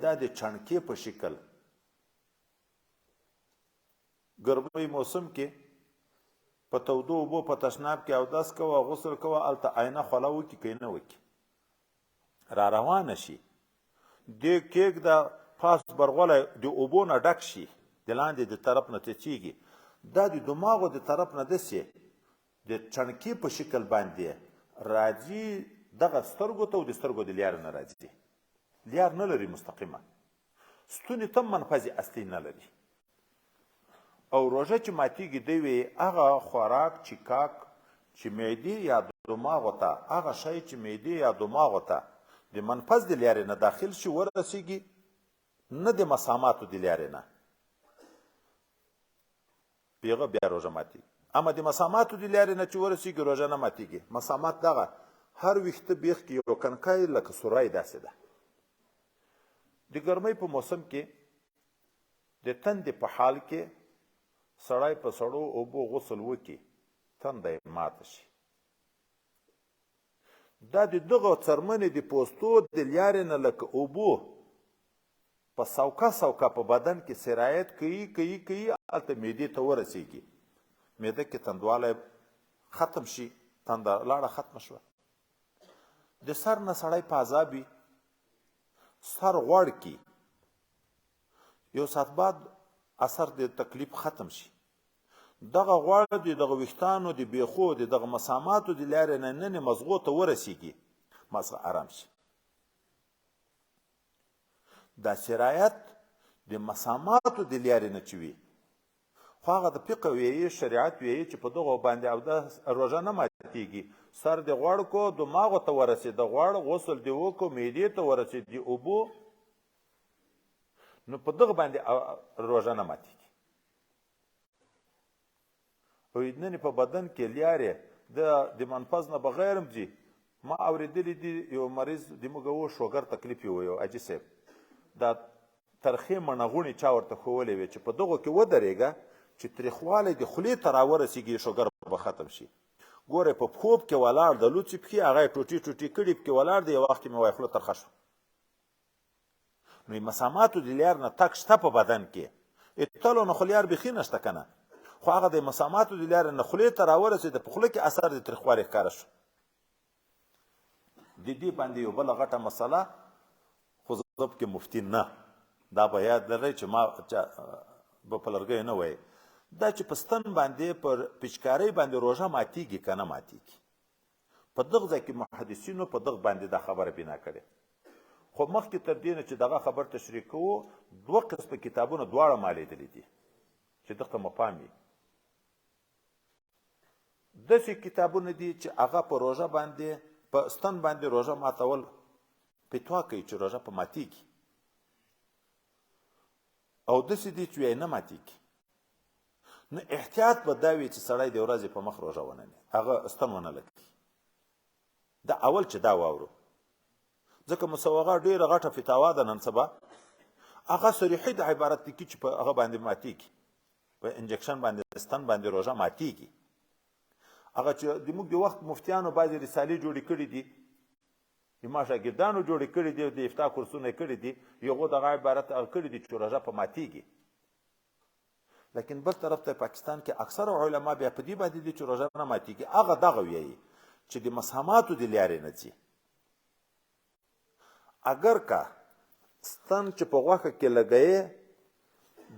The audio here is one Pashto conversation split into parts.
دا د چڼکې په شکل ګرمۍ موسم کې په تودو اوبو په تشناب کې اودس کوه، غسل کوه، هلته آینه خوله وکړي که نه وکړي، را روانه شي، دې کېږده پاس برغولی د اوبو نه ډک شي، د لاندې د طرف نه څڅېږي، دا د دماغو د طرف نه داسې د چڼکې په شکل باندې راځي دغه سترګو ته او د سترګو د لیارې نه راځي، لیار نه لري مستقیمه، ستوني ته منفذ اصلي نه لري. او روژه چې ماتیږي دی وی هغه خوراک چې کاک چې معدې یا دماغو ته، هغه شی چې معدې یا دماغو ته د منفذ د لیارې نه داخل شي ورسیږي، نه د مساماتو د لیارې نه، پیغه بیا روژه ماتیږي. اما د مساماتو د لیارې نه چې ورسیږي روژه نه ماتیږي. مسامات دغه هر ویښته بیخ کې یو کنکای لکه سورای داسې ده. د ګرمۍ په موسم کې د تندې په حال کې سړی په سړو اوبو غسل وکړي، تنده یې ماته شي. دا د دغه څرمنې د پوستو د لیارې نه لکه اوبو په سوکه سوکه په بدن کې سرایت کوي کوي کوي، هلته معدې ته ورسیږي، معده کې تندوالی ختم شي، تنده لاړه ختمه شوه. د سر نه سړی په عذاب وي، سر غوړ کی، یو ساعت بعد اثر د تکلیف ختم شي. دغه غوړ د دغه ویښتانو د بیخو د دغه مساماتو د لارې نه ننې مزغو ته ورسیږي، مزغه آرام شي. دا سرایت د مساماتو د لارې نه چې وي، خو هغه د فقه ویي، شریعت ویي چې په دغو باندې اودس روژه نه ماتیږي. سر د غوړ کو دماغو ته ورسېد، د غوړ غسل دې وکړو معدې ته ورسېد د اوبو، نو په دغه باندې روژه نه ماتیږي. او نن په بدن کې لیارې د منفذ نه بغیر هم ځي. ما اورېدلي دي یو مریض د موږ و شوګر تکلیف یې و، یو حاجي صاحب دا ترخې مڼغوڼې چا ورته ښوولې وې چې په دغو کې ودرېږه چې تریخوالی د خولې ته راورسېږي شوګر به ختم شي. ګوره په پښو پکې ولاړ د لوڅې پښې هغه یې ټوټې ټوټې کړي پکې ولاړ دی، یو وخت کې مې وایي خوله ترخه شوه. نو مساماتو د لیار نه تک شته په بدن کې، اتلو نه خو لیار بیخي نشته که نه، خو هغه د مساماتو د لیارې نه خولې ته راورسېده، په خوله کې اثر د تریخوالي ښکاره شو. د دې باندې یو بله غټه مسله، خو زه پکې مفتي نه، دا به یاد لرئ چې ما به په لرګیو نه وایي، دا چې په ستن باندې پر پیچکارۍ باندې روژه ماتیږي که نه ماتیږي، په دغه ځای کې محدثینو په دغه باندې دا خبره بنا کړې. خو مخکې تر دې نه چې دغه خبر تشریح کوو، دوه قسمه کتابونه دواړه ما لیدلي دي چې دغه مو پام وي. داسې کتابونه دي چې هغه په روژه باندې په ستن باندې روژه ماتول فتوا کوي چې روژه په ماتیږي، او داسې دي چې یې نه ماتیږي. نو احتیاط به دا وي چې سړی د ورځې په مخ روژه ونه نیسي، هغه ستن ونه لګوي. دا اول چې دا واورو، ځکه مسوغه ډېره غټه فتاوا ده نن سبا، هغه صریحي د عبارت لیکي چې په هغه باندې ماتیږي، په انجکشن باندې ستن باندې روژه ماتیږي. هغه چې د موږ د وخت مفتیانو بعضې رسالې جوړې کړې دي، د ما شاګردانو جوړې کړې دي، د افتا کورسونه یې کړي دي، هغو دغه عبارت هغه کړي دي چې روژه په ماتیږي. لیکن بل طرف ته پاکستان کې اکثر علما بیا په دې باندې دي چې روژه نه ماتیږي. هغه دغه ویایي چې د مساماتو د لیارې نه ځي، اگر که ستن چې په غوښه کې لګوې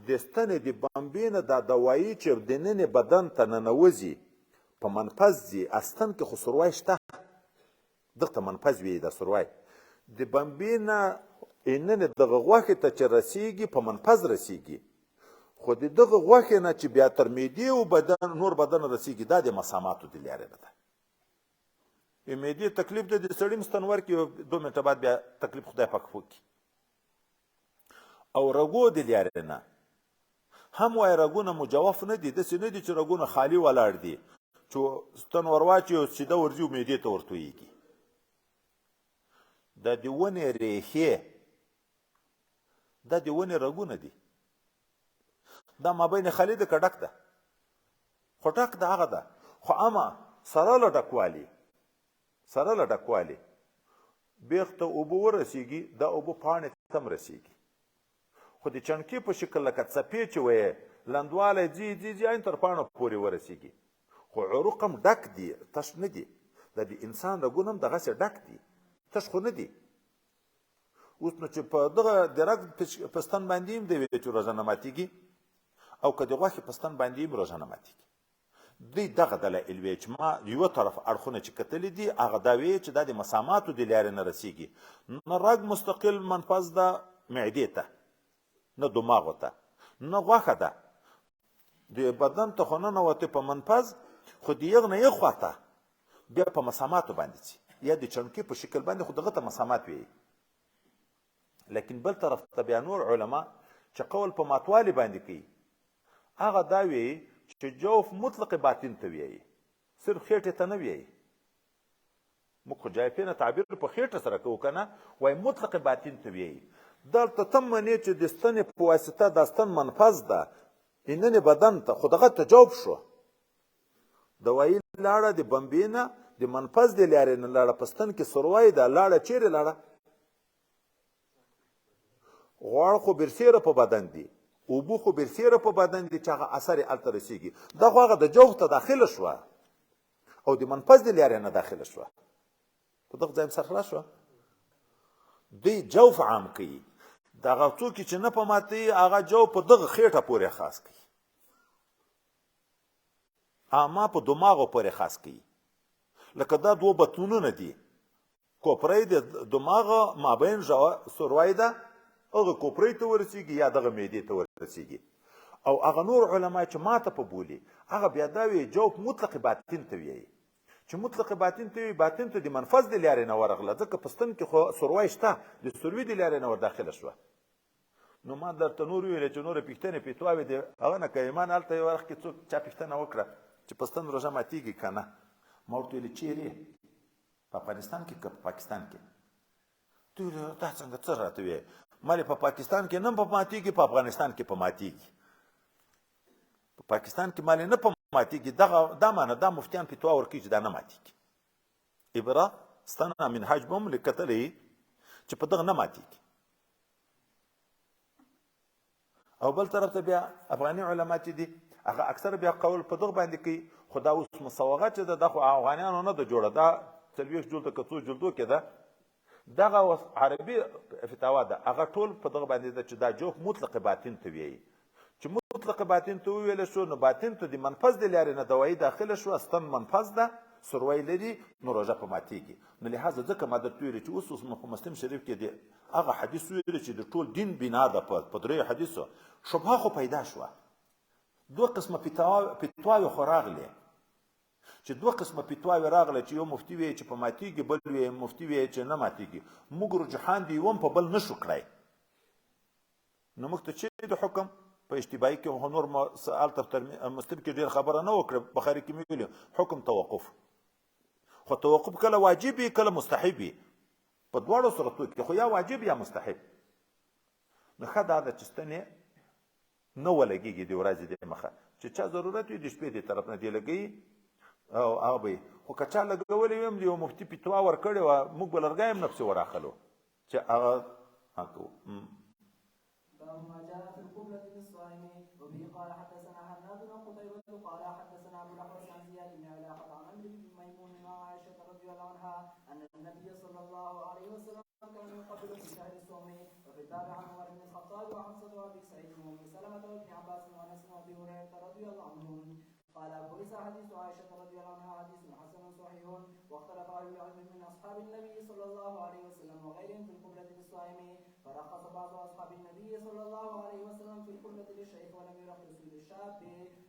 د ستنې د بمبې نه دا دوایي چې دننې بدن ته ننوځي په منفذ ځي، ستن کې خو سروای شته، دغه منفذ وي دا سروای د بمبې نه ننې دغه غوښې ته چې رسیږي په منفذ رسیږي، خو د دغه غوښې نه چې بیا تر معدې او بدن نور بدن رسیږي دا د مساماتو د لیارې نه ده. معدې تکلیف دی، د سړي ستن ورکړي 2 منټه بعد بیا تکلیف خدای پاک وکړي. او رګو د لیارې نه هم وایي رګونه مجوف نه دي، داسې نه دي چې رګونه خالي ولاړ دي چې ستن ور واچوي او سیده ورځي او معدې ته ورتویږي. دا د ونې ریښې، دا د ونې رګونه دي، دا مابین خالي ده که ډک ده؟ خو ډک ده هغه ده، خو اما سره له ډکوالي، سره له ډکوالي بیخ ته اوبه ورسیږي، دا اوبه پاڼې ته هم رسیږي. خو د چڼکې په شکل لکه څپې چې وایې لندوالی ځي ځي ځي عین تر پاڼو پورې ورسېږي، خو عروق هم ډک دي، تش نه دي. دا د انسان رګونه هم دغسې ډک دي، تش خو نه دي. اوس نو چې په دغه د رګ په ستن باندې هم دی ویل چې روژه نه ماتېږي، او که د غوښې په ستن باندې هم روژه نه ماتېږي. دوی دغه دلایل وی چې ما یو طرف اړخونه چې کتلي دي هغه دا وی چې دا د مساماتو د لارې نه رسیږي، نه رګ مستقل منفذ ده معدې ته، نه دماغو ته، نه غوښه ده د بدن ته خو ننوتې په منفذ، خو د یغ نه یې خواته بیا په مساماتو باندې ځي، یا د چڼکې په شکل باندې، خو دغه ته مسامات ویي. لیکن بل طرف ته بیا نور علما چې قول په ماتوالي باندې کوي هغه دا ویي چې جوف مطلق باطن ته ویي، صرف خېټې ته نه ویي. موږ خو جایفې نه تعبیر په خېټه سره کوو که نه، وایي مطلق باطن ته ویي. دلته ته منې چې د ستنې په واسطه دا ستن منفذ ده ایننې بدن ته، خو دغه ته جوف شو. دوایي لاړه د بمبې نه د منفذ د لارې نه لاړه، په ستن کې سروای ده، لاړه چیرې لاړه؟ غوړ خو برسېره په بدن دي، اوبه خو برسېره په بدن دي چې هغه اثر یې هلته رسېږي. دا خو هغه د جوف ته داخله شوه او د منفذ د لارې نه داخله شوه. په دغه ځای هم سر خلاص شوه. دوی جوف عام کوي، دغه څوک چې نه په ماتوي هغه جوف په دغه خېټه پورې خاص کوي، اما په دماغو پورې خاص کوي. لکه دا دوه بطنونه دي، کوپرۍ د دماغ مابین سروای ده، هغه کوپرۍ ته ورسیږي یا دغه معدې ته ورسیږي. او هغه نور علما چې ماته په بولي هغه بیا دا وایي جوف مطلق باطن ته وایي، چې مطلق باطن ته وایي، باطن ته د منفذ د لارې نه ورغله، ځکه په ستن کې خو سروای شته، د سروي د لارې نه ورداخله شوه. نو ما درته نور ویلې چې نورې پوښتنې فتواوې دې هغه نه کوي. ما نه هلته یو وخت کې څوک چا پوښتنه وکړه چې په ستن روژه ماتېږي که نه، ما ورته ویلې چیرې، په افغانستان کې که په پاکستان کې؟ دوی ویل دا څنګه څه راته ویې؟ ما په پاکستان کې نه په ماتېږي، په افغانستان کې په ماتېږي. په پاکستان کې مالې نه په ماتېږي، دغه دا معنی دا مفتیان فتوا ورکوي چې دا نه ماتېږي. ابره ستنه منهاج به هم کتلی چې په دغه نه ماتېږي. او بل طرف ته بیا افغاني علما چې دي هغه اکثر بیا قول په دغه باندې کوي، خو دا اوس مصوغه چې ده دا خو افغانیانو نه ده جوړه، دا 40 جلد که څو جلدو کې ده، دغه اوس عربي فتاوا ده، هغه ټول په دغه باندې ده چې دا جوف مطلق باطن ته ویایي. چې مطلق باطن ته وویل شو نو باطن ته د منفذ د لارې نه دوایي داخله شوه، ستن منفذ ده، سروی لري، نو روژه په ماتېږي. نو لهذا ځکه ما درته ویلي چې اوس اوس په مسلم شریف کې د هغه حدیث ویلي چې د ټول دین بنا ده په دریو حدیثو، شبهه خو پیدا شوه. دوه قسمه فتواوې خو راغلې، چې دوه قسمه فتواوې راغله چې یو مفتي وایي چې په ماتېږي، بل وایي مفتي وایي چې نه ماتېږي. موږ رجحان د یو هم په بل نه شو کړی. نو موږ ته چې د حکم په اشتباهي کې خو نور هلته مسلم کې ډېر خبره نه وکړه، بخاري کې مې ویلي حکم توقف، خو توقف کله واجب وي کله مستحب وي، په دواړو صورتو کې خو یا واجب یا مستحب. نو ښه دا ده چې ستنې نه ولګېږي د ورځې د مخه، چې چا ضرورت وي د شپې د طرف نه دې لګوي او هغه به وي. خو که چا لګولې وي هم د یو مفتي فتوا ورکړې وه، موږ به لرګی هم نه پسې وراخلو چې هغه کوو. باب ما جاء في القبلة للصائم. وبه قال حدثنا حناد بن قتيبة قال حدثنا أبو الأحوص عن زياد بن علاقة عن عمرو بن ميمون وعائشة رضي الله عنها أن النبي صلى الله عليه وسلم كان يقبل في شهر الصوم. وفي الباب عن عمر بن الخطاب وحفصة وأبي سعيد وأم سلمة وابن عباس وأنس وأبي هريرة رضي الله عنهم. قال أبو عيسى حديث عائشة رضي الله عنها حديث حسن صحيح. واختلف أهل العلم من أصحاب النبي صلى الله عليه وسلم وغيرهم في القبلة للصائم، فرخص بعض أصحاب النبي صلى الله عليه وسلم في القبلة للشيخ ولم يرخصوا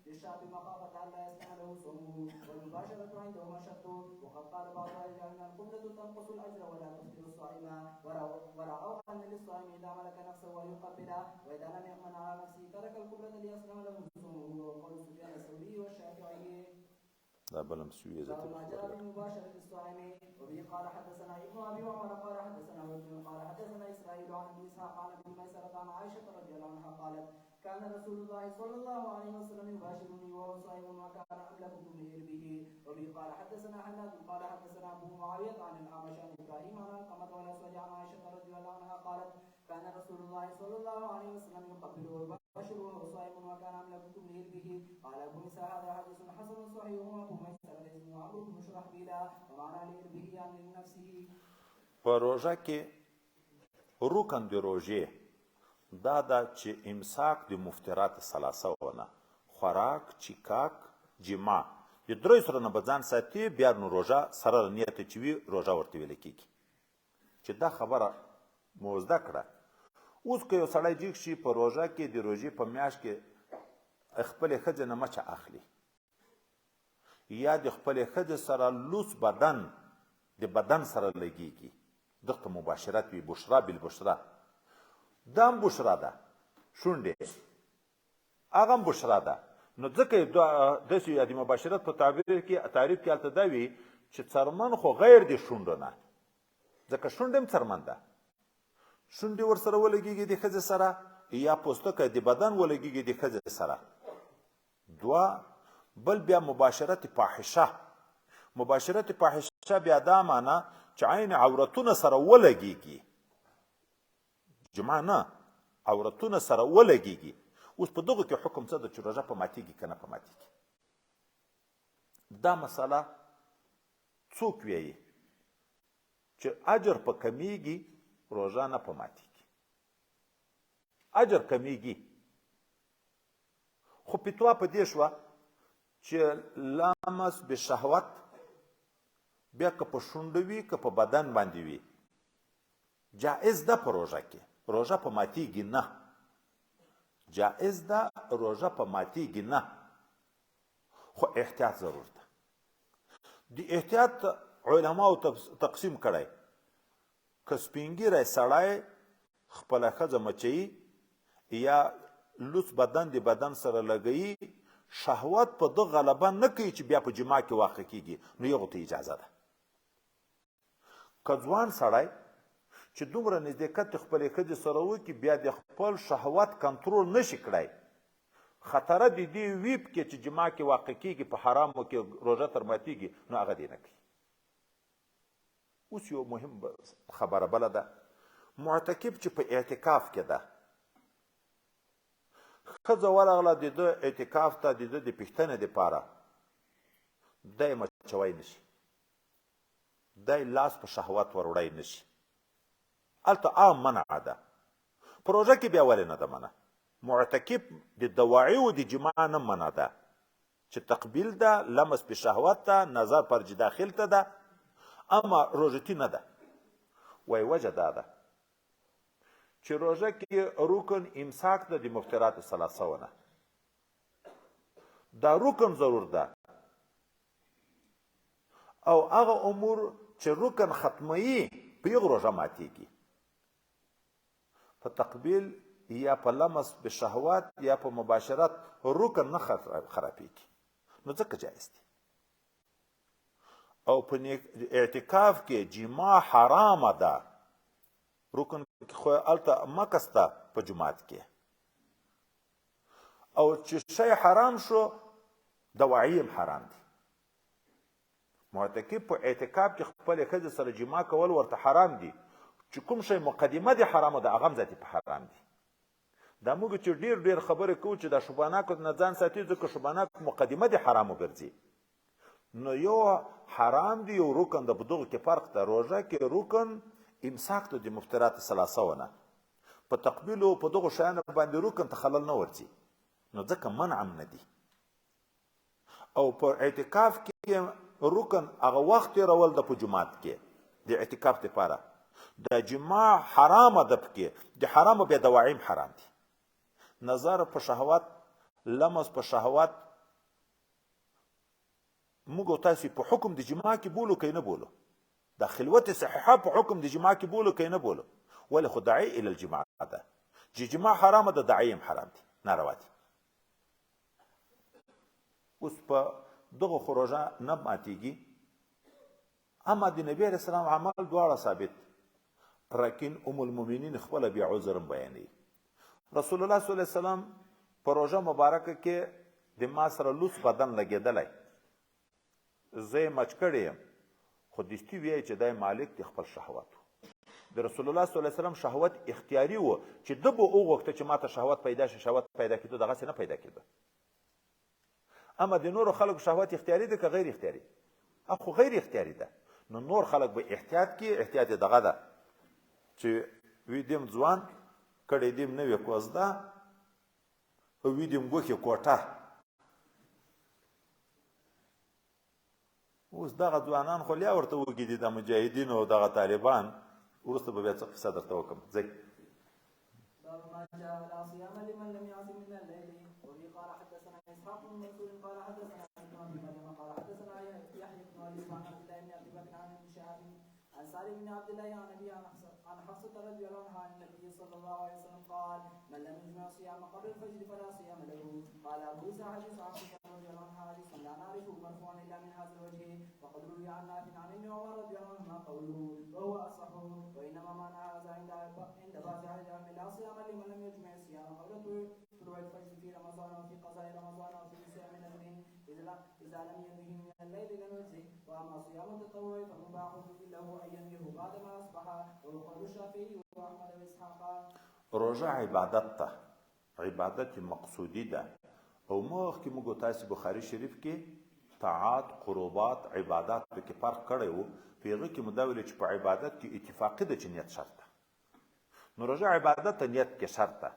للشاب مخافة أن لا يسلم له صومه، والمباشرة عندهم أشد. وقد قال بعض أهل العلم القبلة تنقص الأجر ولا تفطر الصائم، ورأوا أن للصائم إذا ملك نفسه أن يقبل، وإذا لم يأمن على نفسه ترك القبلة ليسلم له صومه. وقول سفيان الثوري والشافعي. دا بلم سوی باب ما جاء في مباشرة الصائم. وبه قال حدثنا ابن أبي عمر قال حدثنا وكيع قال حدثنا إسرائيل عن أبي إسحاق عن أبي ميسرة عن عائشة رضي الله عنها قالت كان رسول الله صلى الله عليه وسلم يباشرني وهو صائم وكان أملككم لإربه. وبه قال حدثنا حناد قال حدثنا أبو معاوية عن الأعمش عن إبراهيم عن علقمة والأسود عن عائشة رضي الله عنها قالت كان رسول الله صلى الله عليه وسلم يقبل ويباشر وهو صائم وكان أملككم لإربه. قال أبو عيسى هذا حديث حسن صحيح، وأبو ميسرة اسمه عمرو بن شرحبيل، ومعنى لإربه يعني لنفسه. په روژه کې رکن د روژې دا ده چې امساک د مفطرات ثلاثه ونه، خوراک، چیکاک، جماع، د درې سره نه به ځان ساتي، بیا نو روژه سره له نیته چې وي روژه ورته ویل کېږي. چې دا خبره مو زده کړه. اوس که یو سړی جیګ شي په روژه کې، د روژې په میاشت کې خپلې ښځې نه مچه اخلي یا د خپلې ښځې سره لوڅ بدن د بدن سره لګیږي، دغه مباشرت وي، بشرا بالبشرا، دا هم بشرا ده، شونډې هغه هم بشرا ده. نو ځکه یې داسې یا د مباشرت په تعبیر کې تعریف کې هلته دا وي چې څرمن خو غیر د شونډو نه، ځکه شونډې هم څرمن ده، شونډې ورسره ولګېږي د ښځې سره یا پوستکی د بدن ولګېږي د ښځې سره. دوه، بل بیا مباشرت فاحشه. مباشرت فاحشه بیا دا معنا چې عین عورتونه سره ولګېږي، جماع نه، عورتونه سره ولګېږي. اوس په دغو کې حکم څه ده چې روژه په ماتېږي که نه په ماتېږي؟ دا مسله څوک وایي چې اجر په کمیږي روژه نه په ماتېږي؟ اجر کمیږي، خو فتوا په دې شوه چې لامس بشهوت بیا که په شونډو وي که په بدن باندې وي جائز ده په روژه کې، روژه په ماتېږي نه، جائز ده، روژه په ماتېږي نه، خو احتیاط ضرور ده. د احتیاط علماو تقسیم کړی، که سپینږیری سړی خپله ښځه مچوي یا لوڅ بدن د بدن سره لګوي، شهوت په ده غلبه نه کوي چې بیا په جماع کې واقع کیږي، نو یغو ته اجازه ده. که ځوان سړی چې دومره نزدېکت خپلې ښځې سره وکړي بیا د خپل شهوت کنټرول نشي کړای، خطره د دې وي پکې چې جماع کې واقع کیږي، په حرامو کې روژه تر ماتیږي، نو هغه دې نه کوي. اوس یو مهم خبره بله ده، معتکف چې په اعتکاف کې ده، ښځه ورغله د ده اعتکاف ته د ده د پوښتنې دپاره، دی مچوی نه شي، دی لاس په شهوت وروړی نه شي، هلته عام منع ده. په روژه کې بیا ولې نه ده منع؟ معتکف د دواعیو د جماع نه منع ده چې تقبیل ده، لمس په شهوت ده، نظر فرج داخل ته ده، اما روژتي نه ده. وای وجه دا ده چې روژه کې رکن امساک ده د مفطرات ثلاثه ونه، دا رکن ضرور ده، او هغه امور چې رکن ختموي په یو روژه ماتیږي، په تقبیل یا په لمس بشهوت یا په مباشرت رکن نه خرابېږي، نو ځکه جایز دی. او په اعتکاف کې جماع حرامه ده، رکن خو هلته مکس ده په جومات کې، او چې شی حرام شو دواعي هم حرام دي. معتکف په اعتکاف کې خپلې ښځې سره جماع کول ورته حرام دي، چې کوم شی مقدمه دي حرامه ده هغه هم ذاتي په حرام دي. دا موږ چې ډېر ډېر خبرې کوو چې دا شباناکو نه ځان ساتي، ځکه شباناک مقدمه دي حرامو ګرځي. نو یو حرام دی یو رکن ده، په دغو کې فرق ده. روژه کې رکن امساک ته د مفطرات ثلاثه ونه، په تقبیل او په دغو شیانو باندې رکن ته خلل نه ورځي، نو ځکه منع هم نه دي. او په اعتکاف کې رکن هغه وخت تېرول ده په جومات کې د اعتکاف دپاره، د جماع حرامه ده پکې، د حرامو بیا دواعي هم حرام دي. نظر په شهوت، لمس په شهوت، موږ او تاسې په حکم د جماع کې بولو که نه بولو؟ دا خلوت صحیحه په حکم د جماع کې بولو که نه بولو؟ ولې خو داعي الی الجماع ده، چې جماع حرامه ده داعي هم حرام دي، ناروا دي. اوس په دغه خو روژه نه ماتېږي، اما د نبی علیه السلام عمل دواړه ثابت، لکن ام المؤمنین خپله بیا عذر هم بیانوي. رسول الله صلی الله علیه وسلم په روژه مبارکه کې د ما سره لوڅ بدن لګېدلی، زه یې مچ کړی یم، خو دستي ویایي چې دی مالک د خپل شهوت و. د د رسول الله صلی الله علیه وسلم شهوت اختیاري و چې ده به وغوښته چې ماته شهوت پیدا شي، شهوت پیدا کېدو، دغسې نه پیدا کېده. اما د نورو خلکو شهوت اختیاري ده که غیر اختیاري؟ خو غیر اختیاري ده. نو نور خلک به احتیاط کوي، احتیاط یې دغه ده چې وي دیم ځوان کړی دیم نوې کوزده او وي دیم ګوښې کوټه. اوس دغه ځوانان خو لیا ورته وږي دي، د مجاهدینو او دغه طالبان. وروسته به بیا څه قصه درته وکړم. ځئ. باب ما جاء لا صيام لمن لم يعزم من الليل. وبه قال حدثنا اسحاق بن منصور قال حدثنا ابن ابي مريم قال حدثنا يحيى بن ابي عن عبد الله بن ابي بكر عن ابن شهاب عن سالم بن عبد الله عن ابي عن حفصة رضي الله عنها عن النبي صلى الله عليه وسلم قال: من لم يجمع الصيام قبل الفجر فلا صيام له. قال ابو عيسى: حديث حفصة رضي الله عنها حديث لا نعرفه مرفوعا الا من هذا الوجه. وقد روي عن نافع عن ابن عمر رضي الله عنهما قوله، وهو اصح. وانما معنى هذا عند بعض اهل العلم لا صيام لمن لم يجمع الصيام قبل طلوع الفجر في رمضان وفي قضاء رمضان وفي صيام نذر، اذا لم ينوه من الليل لم يجزئ. واما صيام التطوع فمباح له ان ينويه بعدما اصبح، وهو قول الشافعي واحمد واسحاق. روژه عبادت ده، عبادت مقصودي ده. او مخکې موږ تاسې بخاري شریف کې طاعات، قربات، عبادات پکې فرق کړی وو. په هغه کې مو دا ویلي چې په عبادت کې اتفاقي ده چې نیت شرط ده. نو روژه عبادت ته نیت کې شرط ده.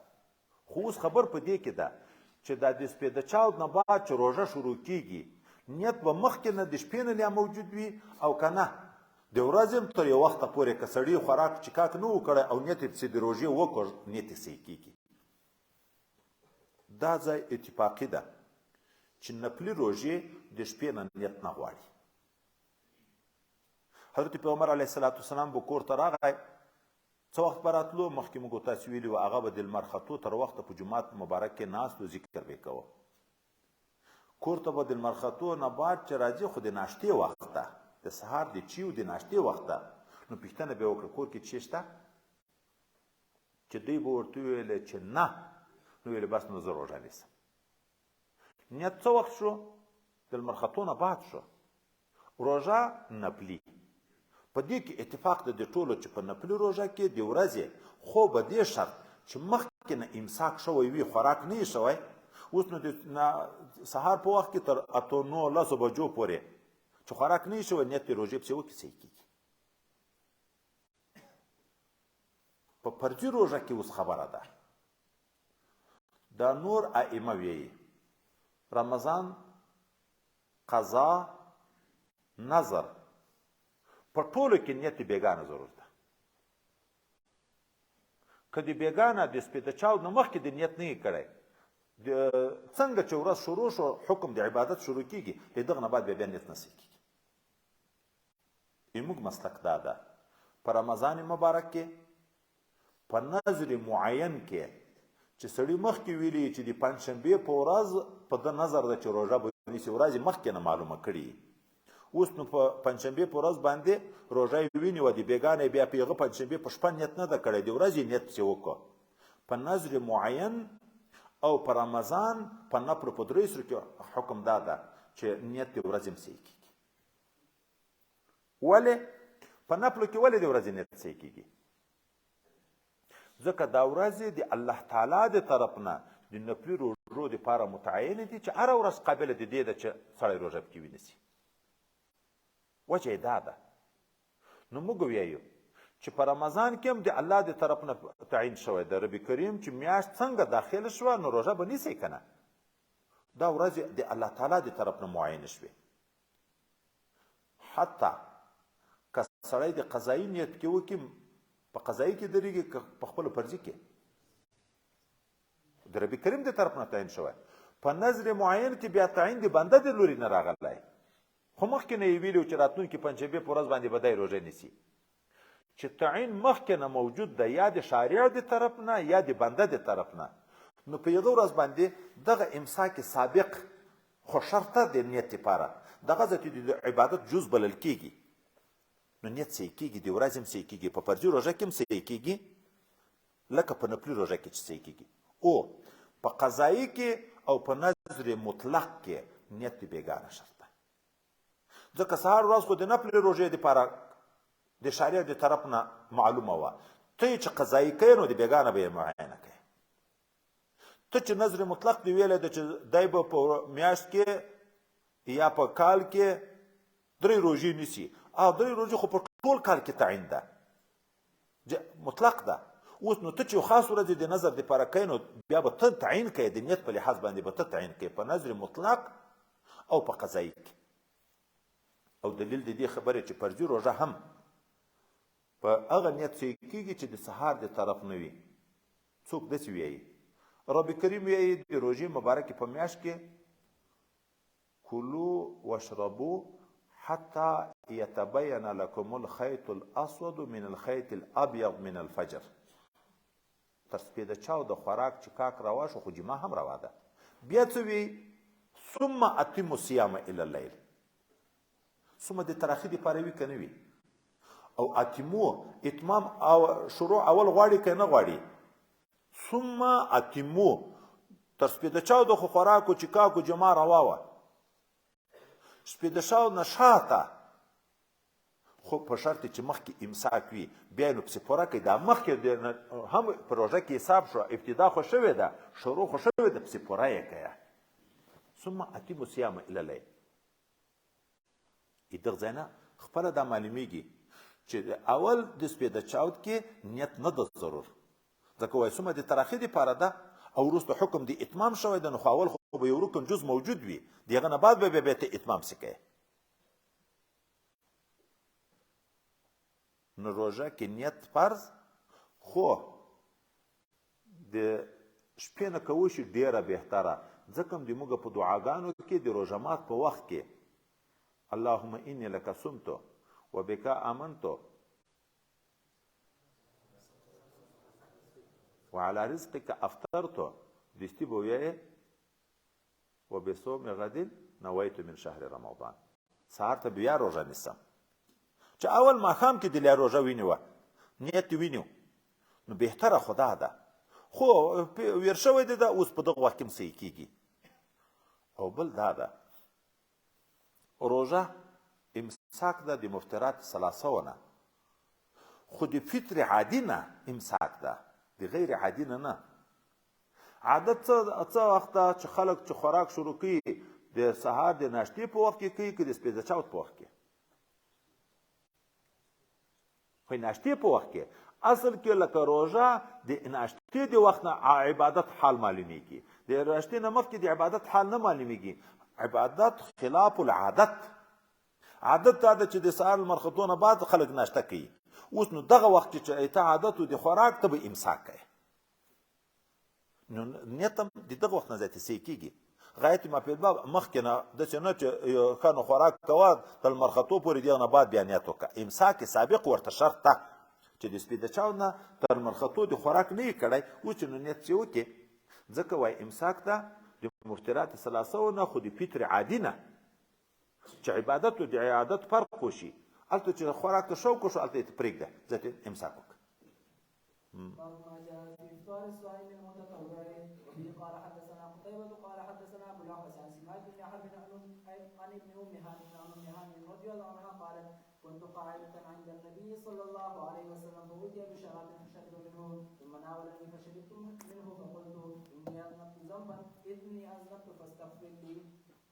خو اوس خبر په دې کې ده چې دا د سپېده چاود نه بعد چې روژه شروع کیږي، نیت به مخکې نه د شپې نه لیا موجود وي او که نه د ورځې هم تر یو وخته پورې که سړي خوراک چکاک نه و کړی او نیت یې پسې د روژې وکړ، نیت یې صحیح کیږي. دا ځای اتفاقي ده چې نفلي روژې د شپې نه نیت نه غواړي. حضرت پیغمبر علیه الصلاة والسلام به کور ته راغی، څه وخت به راتلو؟ مخکې موږ تاسې ویلي وو هغه به د لمر ختو تر وخته په جومات مبارک کې ناست و، ذکر به یې کوه. کور ته به د لمر ختو نه بعد چې راځي، خو د ناشتې وخت ده، د سهار د چیو د ناشتې وخت ده، نو پوښتنه به یې وکړه کور کې چی شته؟ چې دوی به ورته وویل چې نه، نو ویل بس نو زه روژه نیسم. نیت څه وخت شو؟ د لمر ختو نه بعد شو. روژه نپلي، په دې کې اتفاق د دې ټولو چې په نپلي روژه کې د ورځې خو به دې شرط چې مخکې نه امساک شوی وي، خوراک نه یې شوی. اوس نو د سهار په وخت کې تر 8، 9، 10 بجو پورې چې خوراک نه یې شوی، نیت د روژې پسې وکړي، صحیح کېږي. په فرضي روژه کې اوس خبره ده، دا نور ائمه ویي رمضان قضا نظر په ټولو کې نیت بیګانه ضرور ده. که د بیګانه د سپېده چاود نه مخکې د نیت نه یې کړی، څنګه چې ورځ شروع شو حکم د عبادت شروع کیږي، د دغه نه بعد بیا نیت نه صحیح کیږي. زموږ مسلک دا ده په رمضان مبارک کې په نظر معین کې چې سړي مخکې ویلي چې د پنجشنبې په ورځ په ده نظر ده چې روژه به نیسي، ورځ یې مخکې نه معلومه کړي. اوس نو په پنجشنبې په ورځ باندې روژه یې ونیوه، د بېګا نه یې بیا په هغه پنجشنبې په شپه نیت نه ده کړی، د ورځې یې نیت پسې وکړو. په نظر معین او په رمضان په نفلو په درې سرو کې حکم دا ده چې نیت د ورځې هم صحیح کېږي. ولې په نفلو کې ولې د ورځې نیت صحیح کېږي؟ ځکه دا ورځې د الله تعالی د طرف نه د نفلي روژو دپاره متعینې دي چې هره ورځ قابله د دې ده چې سړی روژه پکې ونیسي. وجه یې دا ده. نو موږ ویایو چې په رمضان کې هم د الله د طرف نه تعین شوی د رب کریم چې میاشت څنګه داخله شوه نو روژه به نیسئ که نه، دا ورځې د الله تعالی د طرف نه معینې شوې. حتی که سړی د قضایي نیت کې وکړي، په قضایي کې درېږي که په خپل فرضي کې، د رب کریم د طرف نه تعین شوی. په نظر معین کې بیا تعین د بنده د لوري نه راغلی، خو مخکې نه یې ویلي چې راتلونکې پنجشنبې په ورځ باندې به دی روژه نیسي. چې تعین مخکې نه موجود دی یا د شارع د طرف نه یا د بنده د طرف نه، نو په یوه ورځ باندې دغه امساک سابق خو شرطه د نیت لپاره دغه ځای د عبادت جز بلل کېږي، نو نیت صحیح کېږي، د ورځې هم صحیح کېږي، په فرضي روژه کې هم صحیح کېږي لکه په نفلي روژه کې چې صحیح کېږي. او په قضایي کې او په نظر مطلق کې نیت د بېګانه شرط ده، ځکه سهار ورځ خو د نفلي روژې دپاره د شارع د طرف نه معلومه وه، ته یې چې قضایي کوې نو د بېګا نه به یې معاینه کوې. ته چې نظر مطلق دی ویلی دی چې دی به په میاشت کې یا په کال کې درې روژې نیسي، او درې روژې خو په ټول کال کې تعین ده، مطلق ده. اوس نو ته چې یو خاص ورځې د نظر دپاره کوې نو بیا به ته تعین کوې، د نیت په لحاظ باندې به ته تعین کوې په نظر مطلق او په قضایي کې. او دلیل د دې خبرې چې فرضي روژه هم په هغه نیت صحیح کېږي چې د سهار د طرف نه وي. څوک داسې ویایي؟ رب کریم ویایي د روژې مبارکې په میاشت کې کلو واشربو حتی يتبين لكم الخيط الأسود من الخيط الأبيض من الفجر. تر سپېده چاو د خوراک چې کاک روا شو خو جماع هم روا ده. بیا څه وی؟ ثم اتموا الصيام الى الليل. ثم د تراخي دپاره وي که نه وي؟ او اتمو اتمام او شروع اول غواړي که نه غواړي؟ ثم اتمو تر سپېده چاو د خو خوراکو چې کاکو جماع روا وه، سپېده چاو نه شاته خو په شرط چې مخکې امساک وي، بیا نو پسې پوره کوي. دا مخکې هم په روژه کې حساب شو، ابتدا خو شوې ده، شروع خو شوې ده، پسې پوره یې کوه. ثم اتمو صیام الی اللیل. دغه ځای نه خپله دا معلومیږي چې اول د سپېده چاود کې نیت نه ده ضرور، ځکه وایي ثم د تراخي دپاره ده او وروسته حکم د اتمام شوی ده، نو خو اول خو به یو رکن جز موجود وي، د هغه نه بعد به بیا بیا ته اتمام څه کوې. نو روژه کې نیت فرض خو د شپې نه که وشي ډېره بهتره، ځکه هم د موږ په دعاګانو کې د روژه مات په وخت کې اللهم انی لک صمت وبک آمنت وعلى رزقك افطرت، دستي به ویې وبصوم غد نويت من شهر رمضان. سهار ته بیا روژه نیسم، چې اول ماښام کې د لیا روژه وینیوه، نیت یې وینیو، نو بهتره خدا ده. خو ویر شوی دی ده اوس په دغه وخت کې هم صحیح کېږي. او بل دا ده روژه امساک ده د مفطرات ثلاثه نه، خو د فطر عادي نه امساک ده، د غیر عادي نه نه. عادت څه وخت ده چې خلک چې خوراک شروع کوي د سهار د ناشتې په وخت کې کوي که د سپېده چاود په وخت کې؟ خو ناشتې په وخت کې اصل کې لکه روژه د ناشتې د وخت نه عبادت حال معلومیږي، د ناشتې نه مخکې د عبادت حال نه معلومیږي. عبادت خلاف العادت. عادت دا ده چې د سهار لمر ختو نه بعد خلک ناشته کوي. اوس نو دغه وخت کې چې ته عادت و د خوراک ته به امساک کوې، نو نیت هم د دغه وخت نه زیاتې صحیح کېږي. غایت ما په باب مخکې نه داسې نه چې ښه نو خوراک کوه تر لمر ختو پورې دغه نه بعد بیا نیت وکړه. امساک سابق ورته شرط ده چې د سپېده چاو نه تر لمر ختو د خوراک نه یې کړی، اوس چې نو نیت چې وکړې، ځکه وایي امساک ده د مفطرات ثلاثه نه، خو د فطر عادي نه، چې عبادت او د عادت فرق وشي. هلته چې خوراک ته شوق وشو هلته یې ته پرېږده، ځکه امساک وکړه. باب ما جاء في إفطار الصائم المتطوع. وبه قال حدثنا قتيبة قال حدثنا أبو الأحوص عن سماك بن حرب عن ابن أم هانئ عن أم هانئ رضي الله عنها قالت كنت قاعدة عند النبي صلى الله عليه وسلم فأتي بشراب فشرب منه ثم ناولني فشربت منه فقلت إني أذنبت ذنبا إني أذنبت فاستغفر لي.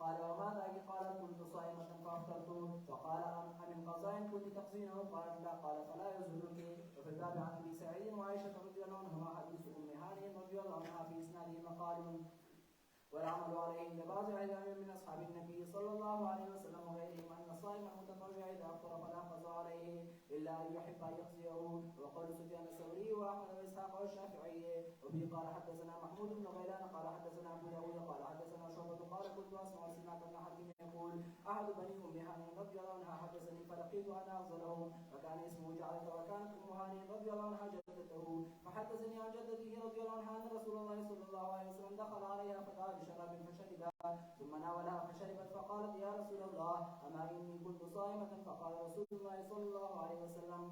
قال وما ذاك؟ قالت كنت صائمة فأفطرت. فقال أمن قضاء كنت تقضينه؟ قالت لا. قال فلا يزهدك. وفي الباب عن أبي سعيد وعائشة رضي الله عنهما حديث أم هانئ رضي الله عنها في إسناده مقال، والعمل عليه عند بعض أهل العلم من أصحاب النبي صلى الله عليه وسلم وغيرهم أن الصائم المتطوع إذا أفطر فلا قضاء عليه إلا أن يحب أن يقضيه، وقول سفيان الثوري وأحمد وإسحاق والشافعي. وبه قال حدثنا محمود بن غيلان قال حدثنا أبو داود قال حدثنا شعبة قال كنت أسمع سماك بن حرب يقول أحد بني أم هانئ رضي الله عنها حدثني فلقيت أنا أفضلهم، وكان اسمه جعلة وكانت أم هانئ رضي الله عنها جدته، فحدثني عن جدته رضي الله عنها أن رسول الله صلى الله عليه وسلم دخل عليها فدعا بشراب فشرب ثم ناولها فشربت فقالت يا رسول الله أما إني كنت صائمة؟ فقال رسول الله صلى الله عليه وسلم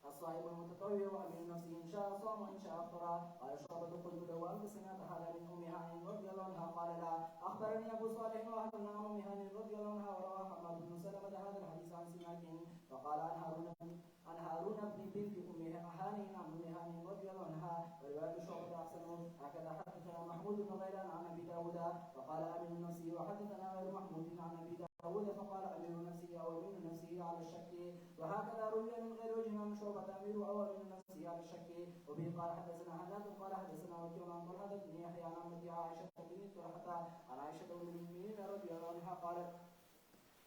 الصائم المتطوع أمير نفسه إن شاء صام وإن شاء أفطر. قال شعبة قلت له أنت سمعت هذا من أم هانئ رضي الله عنها؟ قال لا. أخبرني أبو صالح وأهل عن أم هانئ رضي الله عنها وروى حماد بن سلمة هذا الحديث عن سماك فقال عن هارون هكذا حدثنا محمود بن غيلان عن أبي داود فقال أمين نفسه، وحدثنا غير محمود عن أبي داود فقال أمير نفسه أو أمين نفسه على الشك. وهكذا روي من غير وجه عن شعبة أمير أو أمين نفسه على الشك. وبه قال حدثنا حناد قال حدثنا وكيع عن طلحة بن يحيى عن عمته عائشة بنت طلحة عن عائشة أم المؤمنين رضي الله عنها قالت: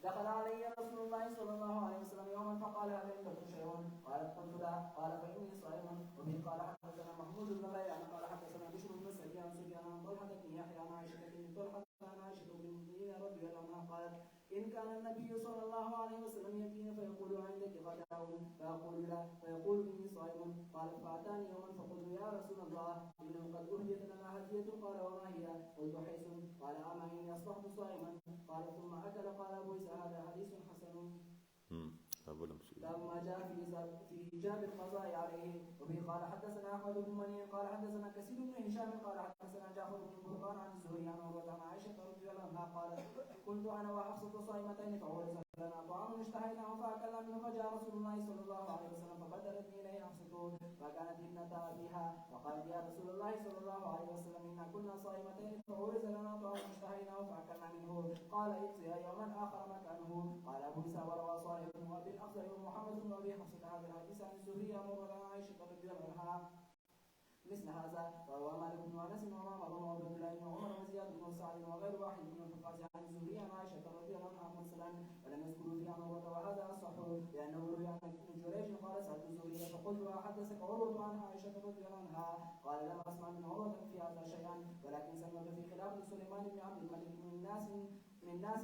دخل علي رسول الله صلى الله عليه وسلم يوما فقال: هل عندكم شيء؟ قالت: قلت لا. قال: فإني صائم. وبه قال حدثنا محمود بن غيلان قال حدثنا بشر بن سعيد عن سفيان عن طلحة بن يحيى عن عائشة بنت طلحة عن عائشة أم المؤمنين رضي الله عنها قالت: إن كان النبي صلى الله عليه وسلم يأتيني فيقول: عندك غداء؟ فأقول لا، فيقول: إني صائم. قالت: فأتاني يوما فقلت: يا رسول الله، إنه قد أهديت لنا هدية. قال: وما هي؟ قلت: حيث. قال: أما إني أصبحت صائما. قال: ثم أكل. قال أبو عيسى: هذا حديث حسن. باب ما جاء في إيجاب القضاء عليه. وبه قال حدثنا أحمد بن منيع قال حدثنا كثير بن هشام قال حدثنا جعفر بن برقان عن الزهري عن عروة عن عائشة رضي الله عنها قالت: كنت أنا وحفصة صائمتين فعرض لنا طعام اشتهيناه فأكلنا منه، فجاء رسول الله صلى الله عليه وسلم فبدلتني إليه حفصة فكانت ابنة أبيها، فقالت: يا رسول الله صلى الله عليه وسلم، إنا كنا صائمتين فعرض لنا طعام اشتهيناه فأكلنا منه. قال: اقضيها يوما آخر مكانه. قال أبو عيسى: وروى صالح بن أبي الأخضر ومحمد بن أبي حفصة هذا الحديث عن الزهري عن عروة عن عائشة رضي الله عنها مثل هذا. وروى مالك بن أنس ومعمر وعبد الله بن عمر وزياد بن سعد وغير واحد من الحفاظ عن الزهري عن عائشة رضي الله عنها مرسلا، ولم يذكروا فيها عروة، وهذا أصح لأنه روي عن ابن جريج قال: سألت الزهري فقلت: أحدثك عروة عن عائشة رضي الله عنها؟ قال: لم أسمع من عروة في هذا شيئا، ولكن سمعت في خلافة سليمان بن عبد الملك من ناس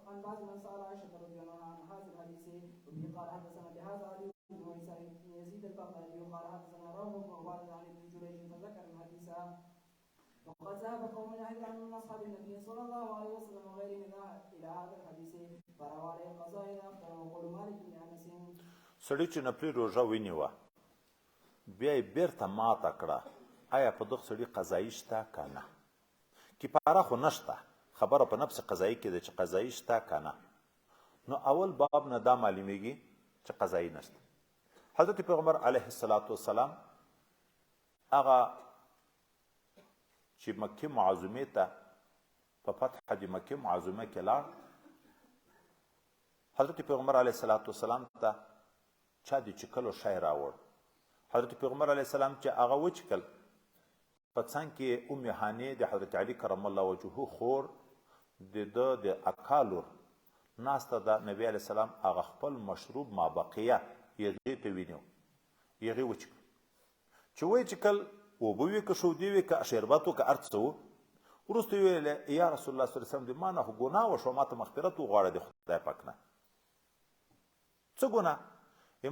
عن بعض من سأل عائشة رضي الله عنها عن هذا الحديث. وبه قال حدثنا بهذا علي بن عيسى بن يزيد البغدادي قال حدثنا روح بن عبادة عن ابن جريج فذكر الحديث. وقد ذهب قوم أهل العلم من أصحاب النبي صلى الله عليه وسلم وغيرهم إلى هذا الحديث، فروى عليه القضاء إلى أفطر. وقول مالك بن أنس: سړي چې نفلي روژه ونیوه بیا یې بېرته ماته کړه، آیا په دغه سړي قضایي شته که نه؟ کفاره خو نشته، خبره په نفس قضایي کې ده چې قضایي شته که نه. نو اول باب نه دا معلومیږي چې قضایي نشته. حضرت پیغمبر علیه الصلاة والسلام هغه چې مکې معظمې ته په فتح د مکې معظمه کې لاړ، حضرت پیغمبر علیه الصلاة والسلام ته چا د چکلو شی راوړ. حضرت پیغمبر علیه السلام چې هغه وچکل، په څنګ کې ام هانې د حضرت علي کرم الله وجهه خور د ده د اکا لور ناسته ده. نبی علیه السلام هغه خپل مشروب ما بقیه هغې ته وینیو، هغې وچکل. چې وچکل اوبه وې که شودې وې که شربت و که هر څه و، وروسته یې وویل: یا رسول الله صلی الله علیه وسلم، د ما نه خو ګناه وشوه، ما ته مغفرت وغواړه د خدای پاک نه. څه ګناه؟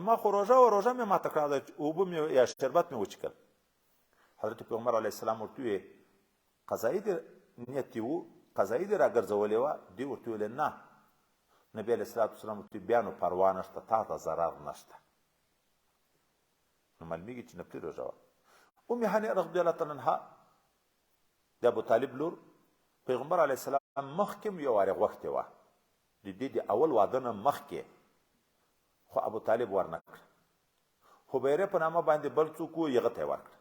ما خو روژه وه، روژه مې ماته کړه، اوبه مې یا شربت مې وچکل. حضرت پیغمبر علیه السلام ورته وویل: قضایي دې نیت دې و، قضایي دې راګرځولې وه؟ دې ورته وویل: نه. نبی علیه الصلاة والسلام ورته وویل: بیا نو پروا نشته، تا ته ضرر نشته. نو معلومیږي چې نفلي روژه وه. ام هانئ رضی الله تعالی عنها د ابو طالب لور، پیغمبر علیه السلام مخکې هم یو وارې غوښتې وه، د دې د اول واده نه مخکې، خو ابو طالب ورنه کړه. هبیره په نامه باندې بل څوک و، هغه ته یې ورکړه.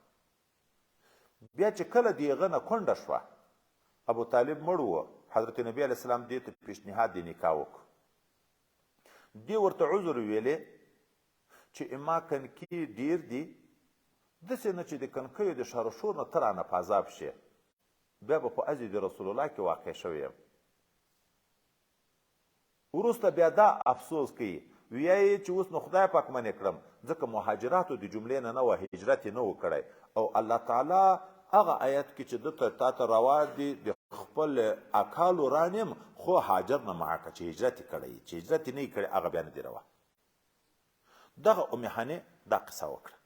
بیا چې کله د هغه نه کونډه شوه، ابو طالب مړ و، حضرت نبی علیه السلام دې ته پیشنهاد د نکاح وکړ. دې ورته عذر ویلې چې اما کنکي ډېر دي، داسې نه چې د کنکیو د شر شور نه ته رانه په عذاب شې، بیا به په ازې د رسول الله کې واقع شوی یم. وروسته بیا دا افسوس کوي، ویایي چې اوس نو خدای پاک منې کړم، ځکه مهاجراتو د جملې نه نه وه، هجرت یې نه و کړی، او الله تعالی هغه آیت کې چې ده ته تا ته روا دي د خپل اکا لوران یم، خو هاجر نه معاکه چې هجرت یې کړی، چې هجرت یې نه یې کړی هغه بیا نه دی روا. دغه ام هانې دا قصه وکړه.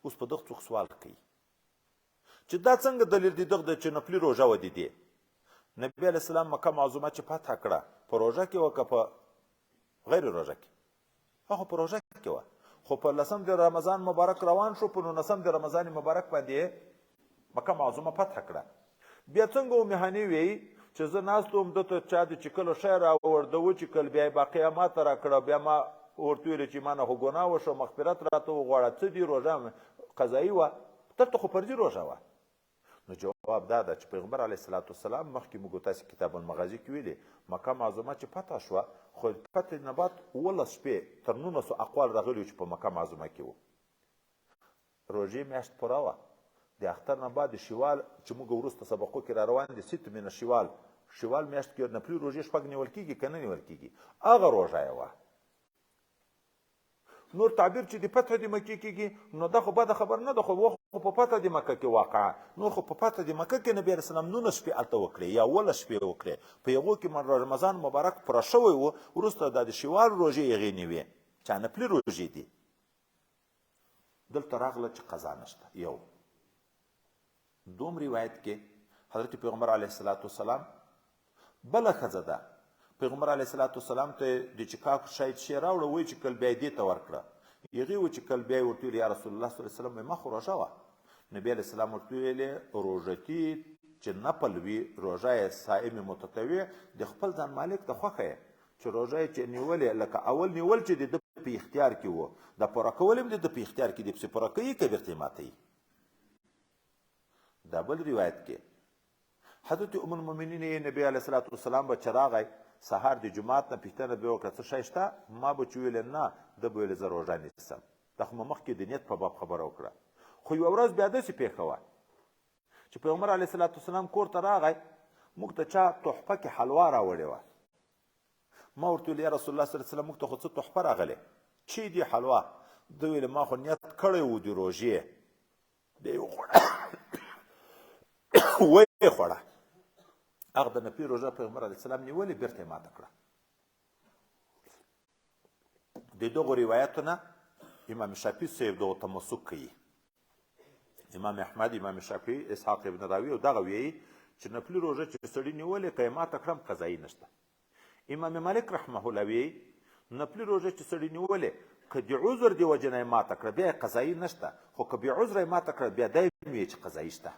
اوس په دغه څوک سوال کوي چې دا څنګه دلیل دی دغه چې نفلي روژه وه دي؟ نبی علیه السلام مکه معظمه چې فتح کړه په روژه کې وه که په غیر روژه کې؟ هغه په روژه کې وه، خو په لسم د رمضان مبارک روان شو، په نولسم د رمضان مبارک باندې مکه معظمه فتح کړه. بیا څنګه ام هانې ویي چې زه ناست وم، ده ته چا د چکلو شی راوړ، ده وچکل، بیا یې باقیه ما ته راکړه، بیا ما ورته ویل چې ما نه خو ګناه وشوه، مغفرت راته وغواړه، څه دي روژه مې قضایي وه، دلته خو فرضي روژه وه. نو جواب دا ده چې پیغمبر علیه الصلاة والسلام مخکې موږ تاسې کتاب المغازي کې ویلي، مکه معظمه چې فتح شوه، خو فتح نه بعد 17 شپې تر 19 اقوال راغلي چې په مکه معظمه کې وو. روژې میاشت پوره وه، د اختر نه بعد د شوال چې موږ وروسته سبقو کې را روان دي، ست من شوال، شوال میاشت کې نفلي روژې شپږ نیول کېږي که نه نیول کېږي، هغه روژه یې وه. نور تعبیر چې د فتح د مکې کېږي نو دا خو بده خبر نه ده، خو وخت خو په فتح د مکه کې واقعه، نور خو په فتح د مکه کې نبی علیه السلام 19 شپې هلته وکړې یا 17 شپې وکړې، په هغو کې رمضان مبارک پوره شوی و. وروسته دا د شوال روژې هغې نیوې چې نفلي روژې دي. دلته راغله چې قضا نشته. یو دوم روایت کې حضرت پیغمبر علیه الصلاة والسلام بله ښځه ده، پیغمبر علیه الصلاة والسلام ته د چکاک شاید شی راوړه، وایي چې کل بیا دې ته ورکړه. هغې و چې کل بیا یې ورته ویل یا رسول الله صلی الله علیه وسلم، ما خو روژه وه. نبی علیه السلام ورته ویلې روژتي چې نفل وي، روژه یې صائم متطوع د خپل ځان مالک ته خوښه یې چې روژه یې چې نیولې، لکه اول نیول چې د ده په اختیار کې وو، دا پوره کول هم د ده په اختیار کې دی، پسې پوره کوي که بېرته یې ماتوي. دا بل روایت کې حضرت ام المؤمنین یې نبی علیه الصلاة والسلام به چې راغی سهار د جومات نه پوښتنه به یې وکړه څه شی شته؟ ما به چې ویل نه، ده به ویل زه روژه نیسم. دا خو مو مخکې د نیت په باب خبره وکړه. خو یوه ورځ بیا داسې پېښه وه چې پیغمبر علیه الصلاة والسلام کور ته راغی، موږ ته چا تحفه کې حلوا راوړې وه. ما ورته ویل یا رسول الله صلی الله علیه وسلم موږ ته خو څه تحفه راغلې، چی دی حلوا؟ ده ویل ما خو نیت کړی و د روژې، بیا یې وخوړه، ویې خوړه. هغه د نفلي روژه پیغمبر علیه السلام نیولې، بېرته یې ماته کړه. د دغو روایتو نه امام شافعي صاحب دغو تمسک کوي. امام احمد، امام شافعي، اسحاق ابن راوي او دغه ویي چې نفلي روژه چې سړي نیولې که یې ماته کړم قضایي نشته. امام مالک رحمه الله ویي نفلي روژه چې سړي نیولې که د عذر د وجې نه یې ماته کړه بیا یې قضایي نشته، خو که بې عذره یې ماته کړه بیا دا یې ویي چې قضایي شته.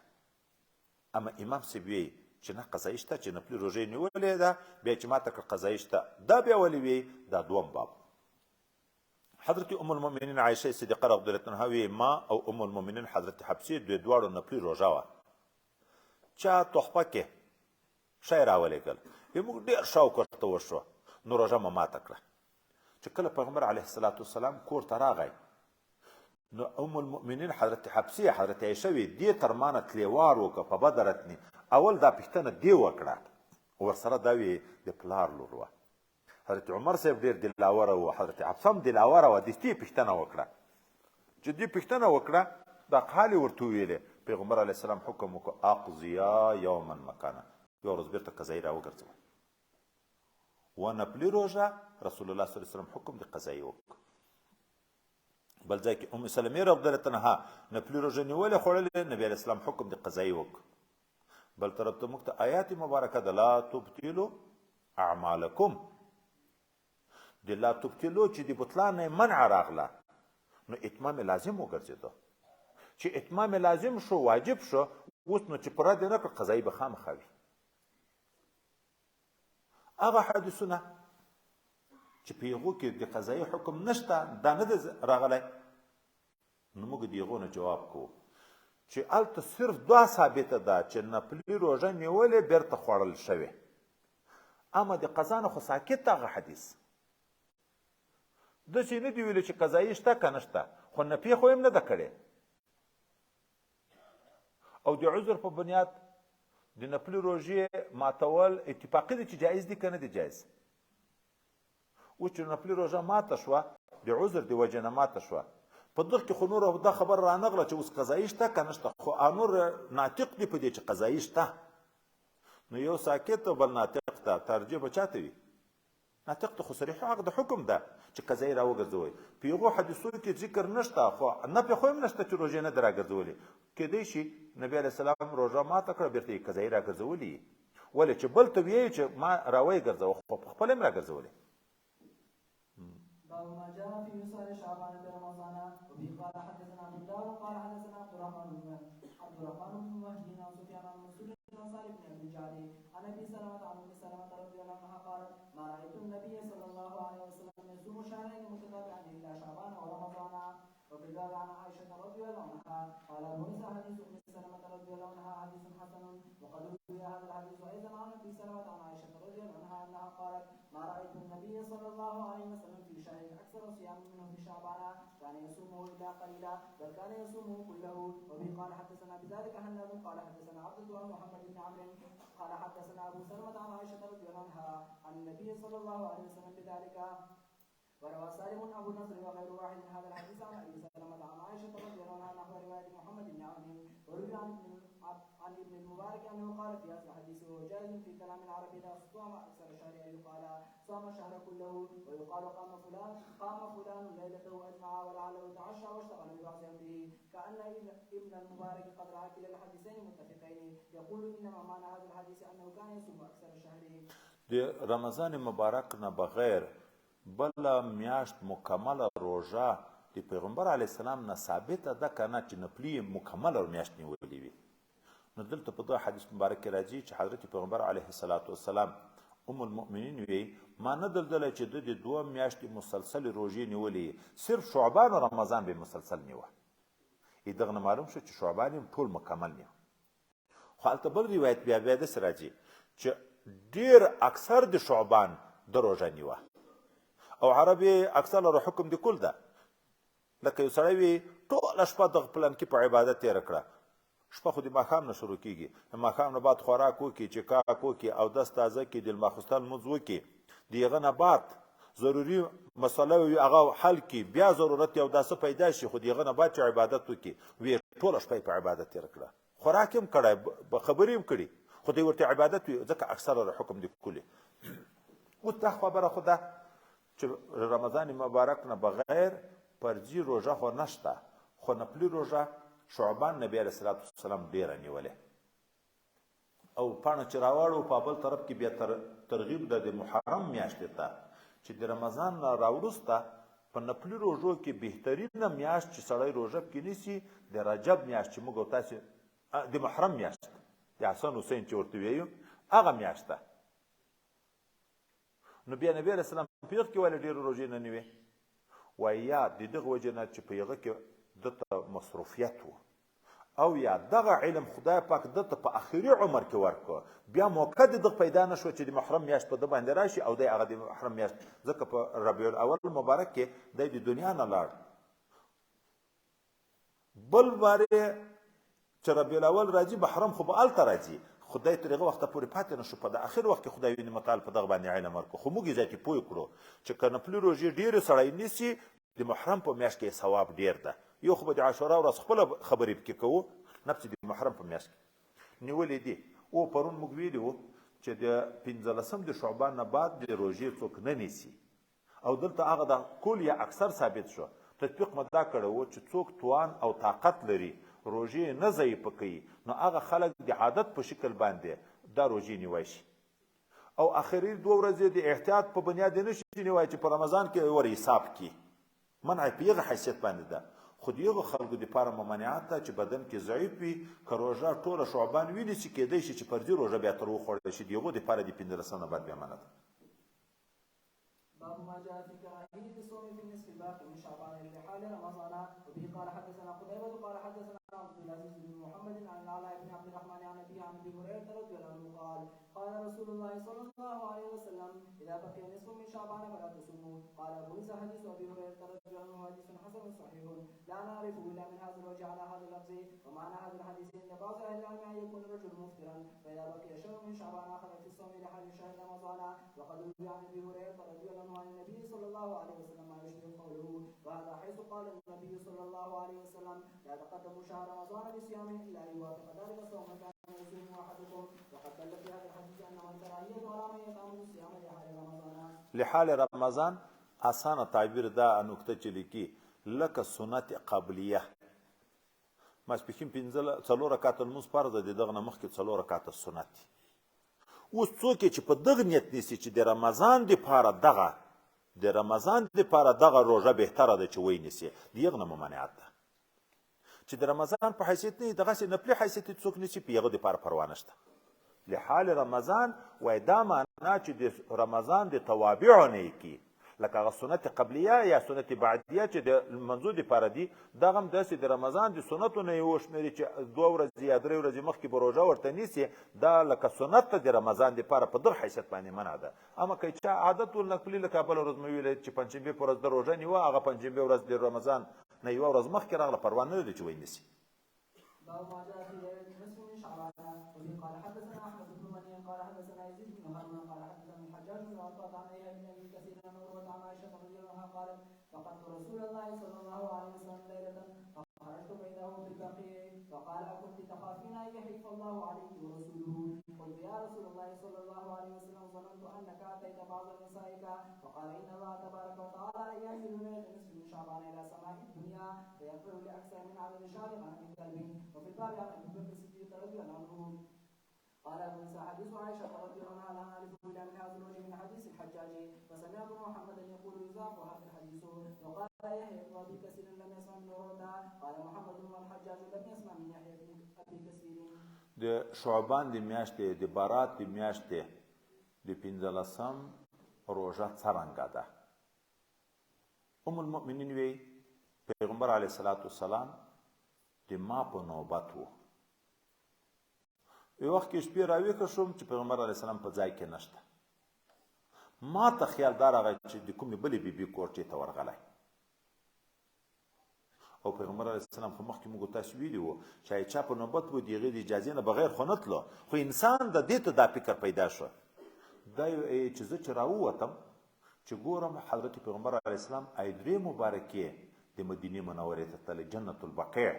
اما امام صاحب ویي چې نه قضایي شته، چې نفلي روژه یې نیولې ده بیا چې ماته کړه قضایي شته. دا بیا ولې ویي؟ دا دوم باب. حضرت ام المؤمنین عایشه صدیقه رضی الله عنها وی ما او ام المؤمنین حضرت حفصې دوی دواړو نفلي روژه وه، چا تحفه کې شی راولېږل، وی موږ ډېر شوق ورته وشو نو روژه مو ماته کړه. چې کله پیغمبر علیه الصلاة والسلام کور ته راغی نو ام المؤمنین حضرت حفصې حضرت عایشه وی دې تر مانه تلېوار وکړه په بدرتني، اول دا پوښتنه دې وکړه، ورسره دا وی د پلار لور وه. حضرت عمر صاحب ډېر دلاوره و، حضرت حفصه هم دلاوره وه، دې پوښتنه وکړه. چې دې پوښتنه وکړه دا قال یې ورته وویلې، پیغمبر علیه السلام حکم وکړ اقضیا یوما مکانه، یوه ورځ بېرته قضایي راوګرځوه. و نفلي روژه رسول الله صلی الله علیه وسلم حکم د قضایي وکړ. بل ځای کې ام سلمې رضی الله عنها نفلي روژه نیولې خوړلې، نبی علیه السلام حکم د قضایي وکړ. بل طرف ته موږ ته آیات مبارکه د لا تبطلوا اعمالکم، د لا تبطلو چې د بطلان نه منع راغله نو اتمام لازم وګرځېده، چې اتمام لازم شو واجب شو، اوس نو چې پوره دې نه کړ قضایي به خامخا وي. هغه حدیثونه چې په هغو کې د قضایي حکم نشته دا نه دی راغلی، نو موږ د هغو نه جواب کوو چې هلته صرف دا ثابته ده چې نفلي روژه نیولې بیرته خوړل شوې، اما د قضا نه خو ساکت هغه حدیث داسې نه دي ویلي چې قضایي شته که نشته، خو نفي خو یې هم نه ده کړې. او د عذر په بنیاد د نفلي روژې ماتول اتفاقي دي چې جایز دي که نه دي جایز. اوس چې نفلي روژه ماته شوه د عذر د وجې نه ماته شوه، په دغه کې خو نور دا خبره رانغله چې اوس قضایي شته که نشته، خو نور ناطق دي په دې چې قضایي شته. نو یو ساکت او بل ناطق ته ترجیح به چاته وي؟ ناطق ته خو صریح حق د حکم ده چې قضایي راوګرځوي. په هغو حدیثو کې ذکر نشته، خو نفي خو هم نشته چې روژې نه ده راګرځولې. کېدای شي نبی علیه السلام روژه ماته کړه بېرته یې قضایي راګرځولي، ولې چې بل ته ویې چې ما راویې ګرځوه، خو په خپله هم راګرځولې. باب ما جاء في وصال شعبان برمضان. وبه قال حدثنا ابو داود قال حدثنا عبد الرحمن بن مهدي عن سفيان عن منصور عن صالح بن ابي الجعد عن ابي سلمة عن ام سلمة رضي الله عنها قالت ما رايت النبي صلى الله عليه وسلم يصوم شهرين متتابعين الا شعبان ورمضان. وفي الباب عن عائشة رضي الله عنها قالت قال أبو عيسى حديث أم سلمة رضي الله عنها حديث حسن. وقد روي هذا الحديث أيضا عن أبي سلمة عن عائشة رضي الله عنها أنها قالت: ما رأيت النبي صلى الله عليه وسلم في شهر أكثر صياما منه في شعبان، كان يصومه إلا قليلا، بل كان يصومه كله. وبه قال حدثنا بذلك هناد قال حدثنا عبد عن محمد بن عمرو قال حدثنا أبو سلمة عن عائشة رضي الله عنها عن النبي صلى الله عليه وسلم بذلك. وروى سالم أبو النصر وغير واحد هذا الحديث عن أبي سلمة عن عائشة رضي الله عنها نحو رواية محمد بن عمرو. وروي عن ابن المبارك أنه قال في هذا الحديث: وهو جائز في كلام العرب إذا صام أكثر شهر أن يقال صام الشهر كله، ويقال قام فلان ليلته أجمع، ولعله تعشى واشتغل ببعض أمره. كأن ابن المبارك قد رأى كلا الحديثين متفقين، يقول إنما معنى هذا الحديث أنه كان يصوم أكثر الشهر. د رمضان مبارک نه بغیر بله میاشت مکمله روژه د پیغمبر علیه السلام نه ثابته ده که نه چې نپلي مکمله میاشت نیولې وي. نو دلته په دغه حدیث مبارک کې راځي چې حضرت پیغمبر علیه الصلاة والسلام ام المؤمنین وی: ما نه دلدلی چې ده د دوه میاشتې مسلسلې روژې نیولې، صرف شعبان او رمضان به مسلسل نیوه. یې دغه نه معلوم شو چې شعبان یې ټول مکمل نیوه. خو هلته بل روایت بیا داسې راځي چې ډېر اکثر د شعبان د روژه نیوه، او عربي اکثر لره حکم د کل ده. لکه یو سړی وي ټوله شپه دغه پلان کې په عبادت تېره کړه، شپه خو د ماښام نه شروع کېږي، د ماښام نه بعد خوراک وکړي، چې کاک وکړي، اودس تازه کړي، د لماخوستن لمونځ وکړي، د هغه نه بعد ضروري مسله وي هغه حل کړي، بیا ضرورت یو داسې پیدا شي، خو د هغه نه بعد چې عبادت وکړي، وي ټوله شپه یې په عبادت تېره کړه، خوراک یې هم کړی، خبرې یې هم کړي، خو دی ورته عبادت وي، ځکه اکثره له حکم د کلي. اوس دا خبره خو ده چې رمضان مبارک نه بغیر فرضي روژه خو نشته، خو نفلي روژه شعبان نبی علیه الصلاة والسلام ډېره نیولې. او پاڼه چې راواړو په بل طرف کې بیا ترغیب ده د محرم میاشتې ته، چې د رمضان نه راوروسته په نفلي روژو کې بهترینه میاشت چې سړی روژه پکې نیسي د رجب میاشت، چې موږ او تاسې د محرم میاشت د حسن حسین چې ورته ویو هغه میاشت ده. نو بیا نبی علیه السلام په هغه کې ولې ډېرې روژې نه نیوې؟ وایي یا د دغه وجې نه چې په هغه کې ده ته مصروفیت و، او یا دغه علم خدای پاک ده ته په اخري عمر کې ورکړ، بیا موقع د دغه پیدا نه شوه چې د محرم میاشت په ده باندې راشي او دی هغه د محرم میاشت، ځکه په ربیع الاول مبارک کې دی د دنیا نه لاړ. بل بارې چې ربیع الاول راځي محرم خو به هلته راځي، خدای تر هغه وخته پورې پاتې نه شو، په د اخر وخت کې خدای ویني متعال په دغه باندې علم ورکړو. خو موږ یې ځای کې پوه کړو چې که نفلي روژې ډېرې سړی نیسي د محرم په میاشت کې ثواب ډېر ده. یو خو به د عاشورا ورځ خپله خبرې پکې کوو، نفس د محرم په میاشت کې نیولې دي. او پرون موږ ویلي وو چې د پنځلسم د شعبان نه بعد د روژې څوک نه نیسي، او دلته هغه د کل یا اکثر ثابت شو. تطبیق مو دا کړی و چې څوک توان او طاقت لري روژې نه ضعیفه کوي، نو هغه خلک د عادت په شکل باندې دا روژې نیوای شي، او اخري دوه ورځې د احتیاط په بنیاد نه شي نیوای چې په رمضان کې ور حساب کړي، منع په هغه حیثیت باندې ده. خو د هغو خلکو دپاره ممانعت ده چې بدن کې ضعیف وي، که روژه ټوله شعبان ونیسي کېدای شي چې فرضي روژه بیا تر وخوړل شي، د هغو دپاره د پنځلسم نه بعد بیا منع ده. باب ما جاء في كراهية الصوم في النصف الباقي من شعبان لحال رمضان. وبه قال حدثنا قتيبة قال حدثنا عبد العزيز بن محمد عن العلاء بن عبد الرحمن عن أبيه عن أبي هريرة رضي الله عنه قال: قال رسول الله صلى الله عليه وسلم: إذا بقي نصف من شعبان فلا تصوموا. قال أبو عيسى: حديث أبي هريرة رضي الله عنه حديث حسن صحيح لا نعرفه إلا من هذا الوجه على هذا اللفظ. ومعنى هذا الحديث عند بعض أهل العلم أن يكون الرجل مفطرا، فإذا بقي شهر من شعبان أخذ في الصوم لحال شهر رمضان. وقد روي عن أبي هريرة رضي الله عنه عن النبي صلى الله عليه وسلم ما يشبه قوله، وهذا حيث قال النبي صلى الله عليه وسلم: لا تقدموا شهر رمضان بصيام إلا أن يوافق ذلك صوم كان يصوم أحدكم. وقد دل في هذا الحديث أن الكراهية على من يتعمد الصيام لحال رمضان. لحال رمضان اسانه تعبیر دا نکته چې لیکي لکه سنت قبلیه، ماسپښین پنځه څلور رکعته لمونځ فرض دی، دغه نه مخکې څلور رکعته سنت دي. اوس څوک چې په دغه نیت نیسي چې د رمضان دپاره دغه د رمضان دپاره دغه روژه بهتره ده چې ویې نیسي، د هغه نه ممانعت ده. چې د رمضان په حیثیت نه دغسې نفلي حیثیت څوک نیسي په هغه دپاره پروا نشته. لحال رمضان وای دا معنا چې د رمضان د توابعو نه یې کي، لکه هغه سنت قبلیه یا سنت بعدیه چې د لمانځو دپاره دي، دغه هم داسې د رمضان د سنتو نه یې وشمېري چې دوه ورځې یا درې ورځې مخکې به روژه ورته نیسي، دا لکه سنت ته د رمضان دپاره په دغه حیثیت باندې منع ده. اما که چا عادت ورنه کړي، لکه بله ورځ مې ویلې چې پنجشنبې په ورځ د روژه نیوه، هغه پنجشنبې ورځ د رمضان نه یوه ورځ مخکې راغله، پروا نه لري چې ویې نیسي. باب ما جاء في ليلة النصف من شعبان. وبه قال حدثنا أحمد بن منيع قال حدثنا يزيد بن هارون قال حدثنا الحجاج بن عطاء عن يحيى بن أبي كثير عن عروة عن عائشة رضي الله عنها قالت: فقدت رسول الله صلى الله عليه وسلم ليلة فخرجت فإذا هو بالبقيع، فقال: أكنت تخافين أن يحيف الله عليك ورسوله؟ قلت: يا رسول الله صلى الله عليه وسلم، ظننت أنك أتيت بعض نسائك. فقال: إن الله تبارك وتعالى ينزل ليلة النصف من شعبان إلى سماء الدنيا فيغفر لأكثر من عدد شعر غنم كلب. وفي الباب عن أبي بكر الصديق رضي الله عنه. قال أبو عيسى: حديث عائشة رضي الله عنها لا نعرف إلا من هذا الوجه من حديث الحجاج. وسمعت محمدا يقول يضاف هذا الحديث. وقال يحيى بن أبي كثير لم يسمع من عروة. قال محمد والحجاج لم يسمع من يحيى بن أبي كثير. د شعبان د میاشتې د برات د میاشتې د پنځلسم روژه څرنګه ده؟ ام المؤمنین وی پیغمبر علیه الصلاة والسلام د ما په نوبت و. یو وخت کې شپې راویښه شوم چې پیغمبر علیه السلام په ځای کې نشته. ما ته خیال دا راغی چې د کومې بلې بیبي کوټې ته ورغلی، او پیغمبر علیه السلام خو مخکې موږ تاسو ویلي وو چې چا په نوبت و د هغې د اجازې نه بغیر خو نه تلو، خو انسان د دې ته دا فکر پیدا شو دا چې زه چې راووتم چې ګورم حضرت پیغمبر علیه السلام ایدرې مبارکې د مدینې منورې ته تللی، جنت البقیع،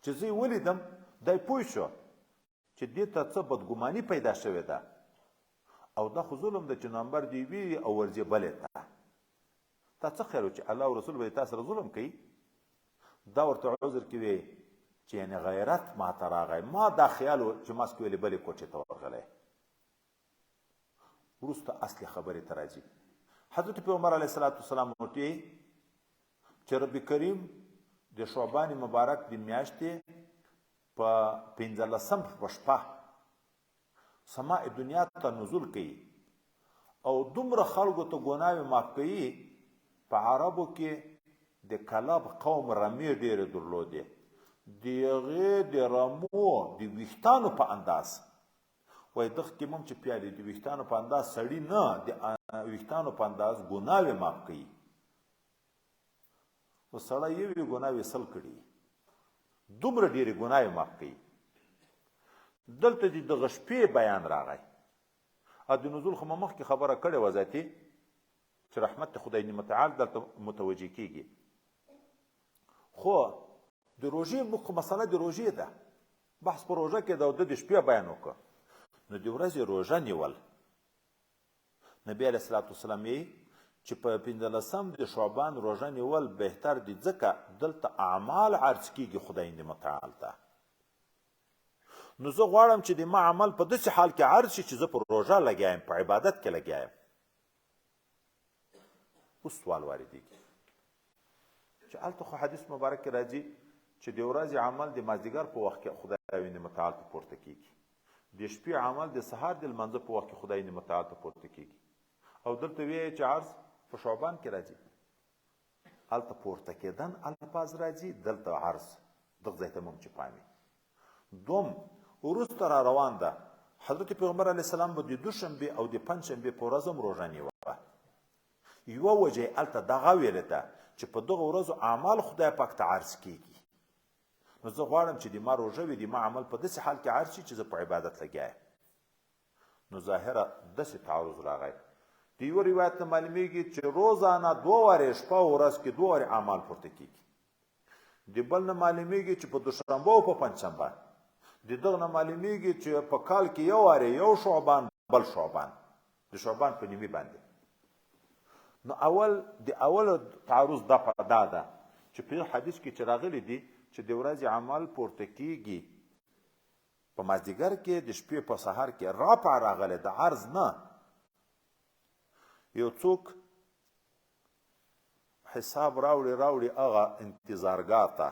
چې زه یې ولیدم دی پوه شو چې دې ته څه بدګماني پیدا شوې ده، او دا خو ظلم ده چې نمبر دې وي او ورځې بلې ته. تا څه خیال و چې الله او رسول به تا سره ظلم کوي؟ دا ورته عذر کې وی چې یعنې غیرت ما ته راغی، ما دا خیال و چې ما سکه ویلې بلې کوټې ته ورغلی. وروسته اصلي خبرې ته راځي. حضرت پیغمبر علیه الصلاة والسلام ورته چې رب کریم د شعبان مبارک د میاشتې په پنځلسم په شپه سماء دنیا ته نزول کوي او دومره خلکو ته ګناوې معاف کوي. په عربو کې د کلب قوم رمې ډېرې درلودې، د هغې د رمو د ویښتانو په انداز، وایي دغه کې هم چې پیالې د ویښتانو په انداز سړي نه، د ویښتانو په انداز ګناوې معاف کوي. نو سړی یوې ګناوې سل کړي، دومره ډېرې ګناوې معاف کوي. دلته د دغه شپې بیان راغی. او د نزول خو ما مخکې خبره کړې وه ذاتي چې رحمت خدای متعال دلته متوجه کیږي. خو د روژې موږ خو مسله د روژې ده، بحث په روژه کې ده او ده د شپې بیان وکړ. نو د ورځې روژه نیول، نبی علیه الصلاة والسلام یې چې په پنځلسم د شعبان روژه نیول بهتر دي، ځکه دلته اعمال عرض کیږي خدای متعال ته. نو زه غواړم چې د ما عمل په داسې حال کې عرض شي چې زه په روژه لګیا یم، په عبادت کې لګیا یم. اوس سوال واردېږي چې هلته خو حدیث مبارک کې راځي چې د ورځې عمل د مازدیګر په وخت کې خدای متعال ته پورته کیږي، د شپې عمل د سهار د لمانځه په وخت کې خدای متعال ته پورته کیږي، او دلته ویې چې عرض په شعبان کې راځي، هلته پورته کېدن الفاظ راځي، دلته عرض دغه ځای ته مونږ چې پامي. دوم وروسته را روان ده، حضرت پیغمبر علیه السلام به د دوشنبې او د پنجشنبې په ورځ هم روژه نیوه. یوه وجه یې هلته دغه ویلې ده چې په دغو ورځو اعمال خدای پاک ته عرض کیږي. نو زه غواړم چې د ما روژه وي، د ما عمل په داسې حال کې عرض شي چې زه په عبادت لګیا یم. نو ظاهره داسې تعارض راغی. د یوه روایت نه معلومیږي چې روزانه دوه وارې شپه او ورځ کې دوه وارې اعمال پورته کیږي. د بل نه معلومیږي چې په دوشنبه او په پنجشنبه. د دغه نه معلومیږي چې په کال کې یو وارې یو شعبان بل شعبان، د شعبان په نیمې باندې. نو اول د اول تعارض دا دا ده چې په یو حدیث کې چې راغلي دي چې د ورځې عمل پورته کیږي په مازدیګر کې، د شپې په سهار کې رفع راغلی د عرض نه. یو څوک حساب راوړي راوړي هغه انتظارګاه ته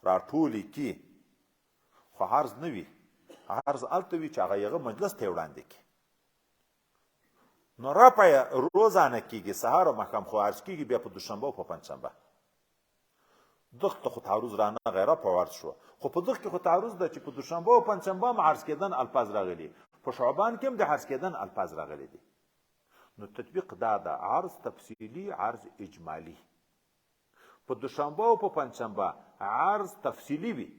راټولې کی، خو عرض نه وي، عرض هلته وي چې هغه یغه مجلس ته یې وړاندې کړي. نو رفع روزانه کیږي، سهار او ماښام، خو عرض کیږي بیا په دوشنبه او په پنجشنبه. دغه خو تعرض را نه غی، رفع عرض شو، خو په دغه کې خو تعرض ده چې په دوشنبه او پنجشنبه هم عرض کېدن الفاظ راغلي، په شعبان کې هم د عرض کېدن الفاظ راغلي دي. نو تطبیق دا ده، عرض تفصیلی، عرض اجمالی. په دوشنبه او په پنجشنبه عرض تفصیلی وي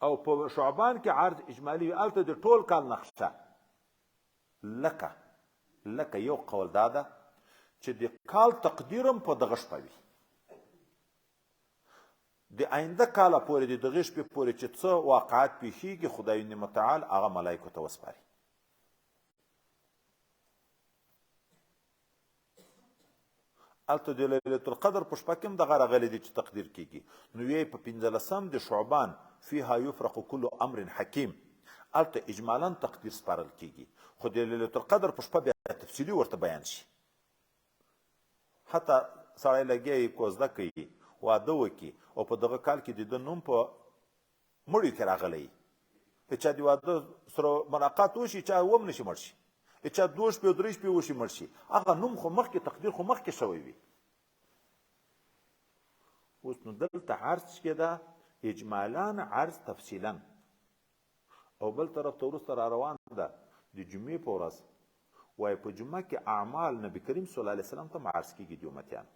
او په شعبان کې عرض اجمالی وي، هلته د ټول کال نقشه. لکه یو قول دا ده چې د کال تقدیر هم په دغه شپه وي، د آینده کاله پورې د دغې شپې پورې چې څه واقعات پیښیږي خدای متعال هغه ملایکو ته وسپاري. هلته د لیلة القدر په شپه کې هم دغه راغلي دي چې تقدیر کیږي. نو یې په پنځلسم د شعبان فیها یفرق کل امر حکیم، هلته اجمالا تقدیر سپارل کیږي، خو د لیلة القدر په شپه بیا تفصیلي ورته بیان شي. حتی سړی لګیا یې کوزده کوي، واده وکړي او په دغه کال کې د ده نوم په مړیو کې راغلی، چا د واده سره ملاقات وشي، چا وم نشي مړ شي، چا دوه شپې او درې شپې وشي مړ شي، هغه نوم خو مخکې تقدیر خو مخکې شوی وي. اوس نو دلته عرض کې ده اجمالا عرض تفصیلا، او بل طرف ته وروسته را روان ده د جمعې په ورځ. وایي په جمعه کې اعمال نبی کریم صلی الله علیه وسلم ته عرض کېږي د امتیانو.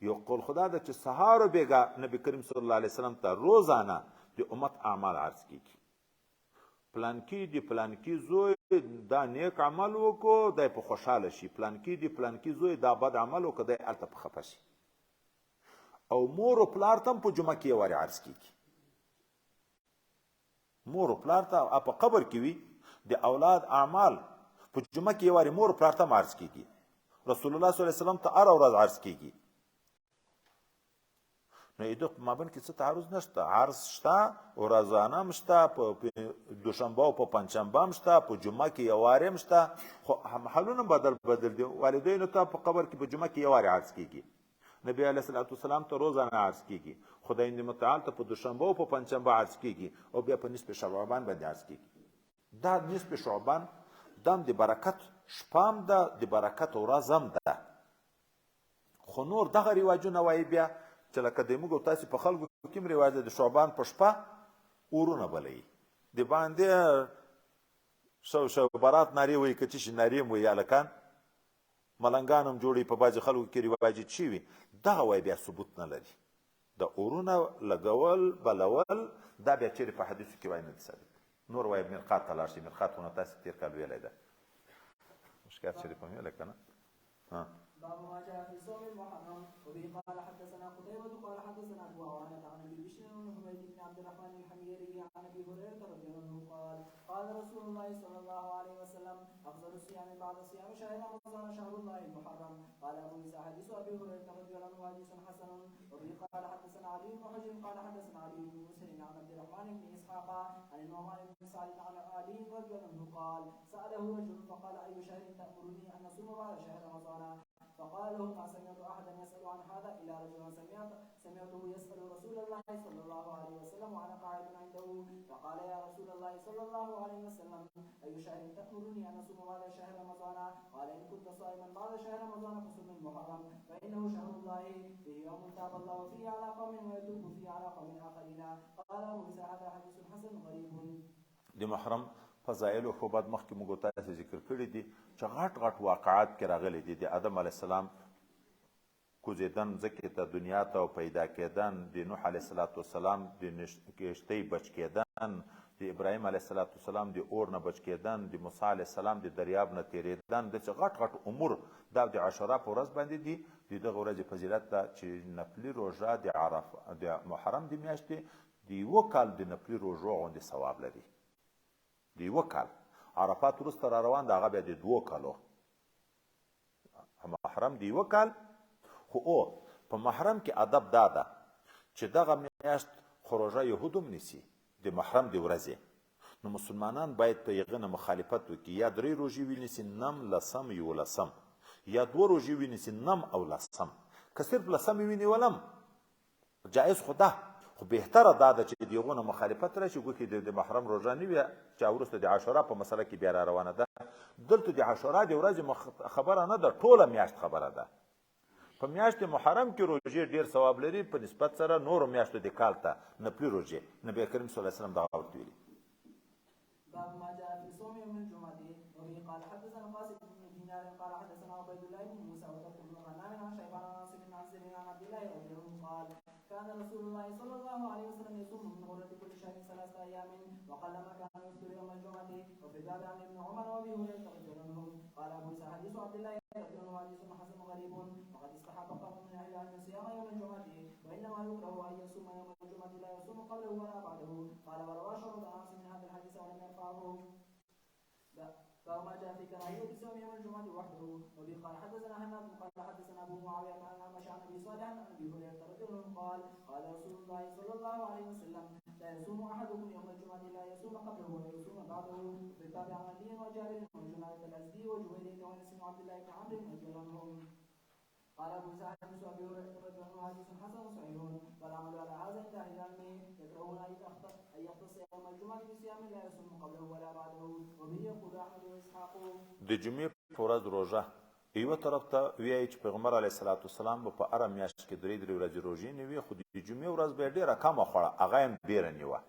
یو قول خدا ده چې سهار او بیګا نبی کریم صلی الله علیه وسلم ته روزانه د امت اعمال عرض کیږي. پلانکی دی پلانکی زوی دا نیک عمل وکړو دی په خوشحاله شي، پلانکی دی پلانکی زوی دا بد عمل وکړو دی هلته په خفه شي. او مور او پلار ته هم په جمعه کې یو وارې عرض کیږي. مور او پلار ته په قبر کې وي د اولاد اعمال په جمعه کې یو وارې مور او پلار ته هم عرض کیږي. رسول الله صلی الله علیه وسلم ته هره ورځ عرض کیږي. نو د مابین کې څه تعارض نشته، عرض شته، ورځانه هم شته، په دوشنبه او په پنجشنبه هم شته، په جمعه کې یو وارې هم شته، خو محلونه هم بدل بدل دي. والدینو ته په قبر کې په جمعه کې یو وارې عرض کیږي، نبی علیه الصلاة والسلام ته روزانه عرض کیږي، خدای متعال ته په دوشنبه او په پنجشنبه عرض کیږي، او بیا په نصف شعبان باندې عرض کیږي. دا نصف شعبان دم د برکت شپه هم ده، د برکت ورځ هم ده. خو نور دغه رواجونه وایي بیا چې لکه د موږ او تاسې په خلکو کې هم رواج دی، د شعبان په شپه اورونه بلوي، د باندې شو شو برات نارې وایي، که څه شي نارې هم وایي، هلکان ملنګان هم جوړوي، په بعضې خلکو کې رواج چې وي دغه وایي بیا ثبوت نه لري. د اورونه لګول بلول دا بیا چیرې په حدیثو کې وایي نه دي ثابت. نور وایي مرقات ته لاړ شي، مرقات خو نو تاسې تېر کال ویلی ده، مشکات شریف هم ویلی که نه؟ باب ما جاء في صوم المحرم. وبه قال حدثنا قتيبة قال حدثنا أبو عوانة عن أبي بشر بن حميد بن عبد الرحمن الحميري عن أبي هريرة رضي الله عنه قال قال رسول الله صلى الله عليه وسلم أفضل الصيام بعد صيام شهر رمضان شهر الله المحرم. قال أبو عيسى حديث أبي هريرة رضي الله عنه حديث حسن. وبه قال حدثنا علي بن حجر قال حدثنا علي بن مسهر عن عبد الرحمن بن إسحاق عن النعمان بن سعد عن علي رضي الله عنه قال سأله رجل فقال أي شهر تأمرني أن أصوم بعد شهر رمضان؟ فقال له ما سمعت أحدا يسأل عن هذا إلا رجلا سمعته يسأل رسول الله صلى الله عليه وسلم وأنا قاعد عنده، فقال يا رسول الله صلى الله عليه وسلم أي شهر تأمرني أن أصوم بعد شهر رمضان؟ قال إن كنت صائما بعد شهر رمضان فصم المحرم فإنه شهر الله فيه يوم تاب الله فيه على قوم ويتوب فيه على قوم آخرين. قال أبو عيسى هذا حديث حسن غريب. د محرم فضایل خو بعد مخکې موږ تاسو ذکر کړی دي چې غټ غټ واقعات کې راغلي دي. د آدم علیه السلام کوزېدن ځکې ته دنیا ته او پیدا کېدن، د نوح علیه السلام د کښتۍ بچ کېدن، د ابراهیم علیه السلام د اور نه بچ کېدن، د موسی علیه السلام د دریاب نه تېرېدن، داسې غټ غټ امور دا د عاشورا په ورځ باندې دي. د دغه ورځې فضیلت ده چې نفلي روژه د عرف د محرم د میاشتې د یوه کال د نفلي روژو غوندې ثواب لري. د یوه کال عرفات وروسته را روان ده، هغه بیا د دوو کالو محرم د یوه کال. خو او په محرم کې ادب دا ده چې دغه میاشت خو روژه یهود هم نیسي د محرم د ورځې، نو مسلمانان باید په هغه نه مخالفت وکړي، یا درې روژې ونیسي نم لسم یولسم، یا دوه روژې ونیسي نم او لسم. که صرف لسم یې ونیولم جایز خو ده، خو بهتره دا ده چې د هغو نه مخالفت راشي، ګوښې د محرم روژه نه وي چې وروسته د عاشورا په مسله کې بیا را روانه ده. دلته د عاشورا د ورځې خبره نه ده، ټوله میاشت خبره ده. په میاشت محرم کې روژې ډېر ثواب لري په نسبت سره نورو میاشتو د کال ته نفلي روژې. نبی کریم صلی الله علیه وسلم دغه ورته ویلي. باب ما جاء في صوم يوم الجمعة. وبه قال حدثنا قاسم بن دينار قال حدثنا عبيد الله بن موسى وطلق بن غنام عن شيبان عن عاصم عن زر عن عبد الله رضي الله عنه قال كان رسول الله صلى الله عليه وسلم يصوم من غرة كل شهر 3 أيام وقلما كان يفطر يوم الجمعة. وفي الباب عن ابن عمر وابي هريرة رضي الله عنهم قال أبو عيسى حديث عبد الله رضي الله عنه حديث حسن غريب. وقد استحب قوم من أهل العلم صيام يوم الجمعة، وإنما يكره أن يصوم يوم الجمعة لا يصوم قبله ولا بعده. قال وروى شعبة عن عاصم هذا الحديث ولم يرفعه. باب ما جاء في كراهية صوم يوم الجمعة وحده. وبه قال حدثنا حناد قال حدثنا أبو معاوية عن الأعمش عن أبي صالح عن أبي هريرة رضي الله عنه قال قال رسول الله صلى الله عليه وسلم لا يصوم أحدكم يوم الجمعة لا يصوم قبله ولا يصوم بعده. في الباب عن علي وجابر وجنادة الأزدي وجويرية وأنس وعبد الله بن عمرو رضي الله عنهم. قال أبو عيسى حديث أبي هريرة رضي الله عنه حديث حسن صحيح. والعمل على هذا عند أهل العلم يكرهون أن يختص يوم الجمعة بصيام لا يصوم قبله ولا بعده. وبه يقول أحمد وإسحاق. د جمعې په ورځ روژه یوه طرف ته ویایي چې پیغمبر علیه الصلاة والسلام به په هره میاشت کې درې درې ورځې روژې نیوې، خو د جمعې ورځ به یې ډېره کمه خوړه، هغه یې هم ډېره نیوه،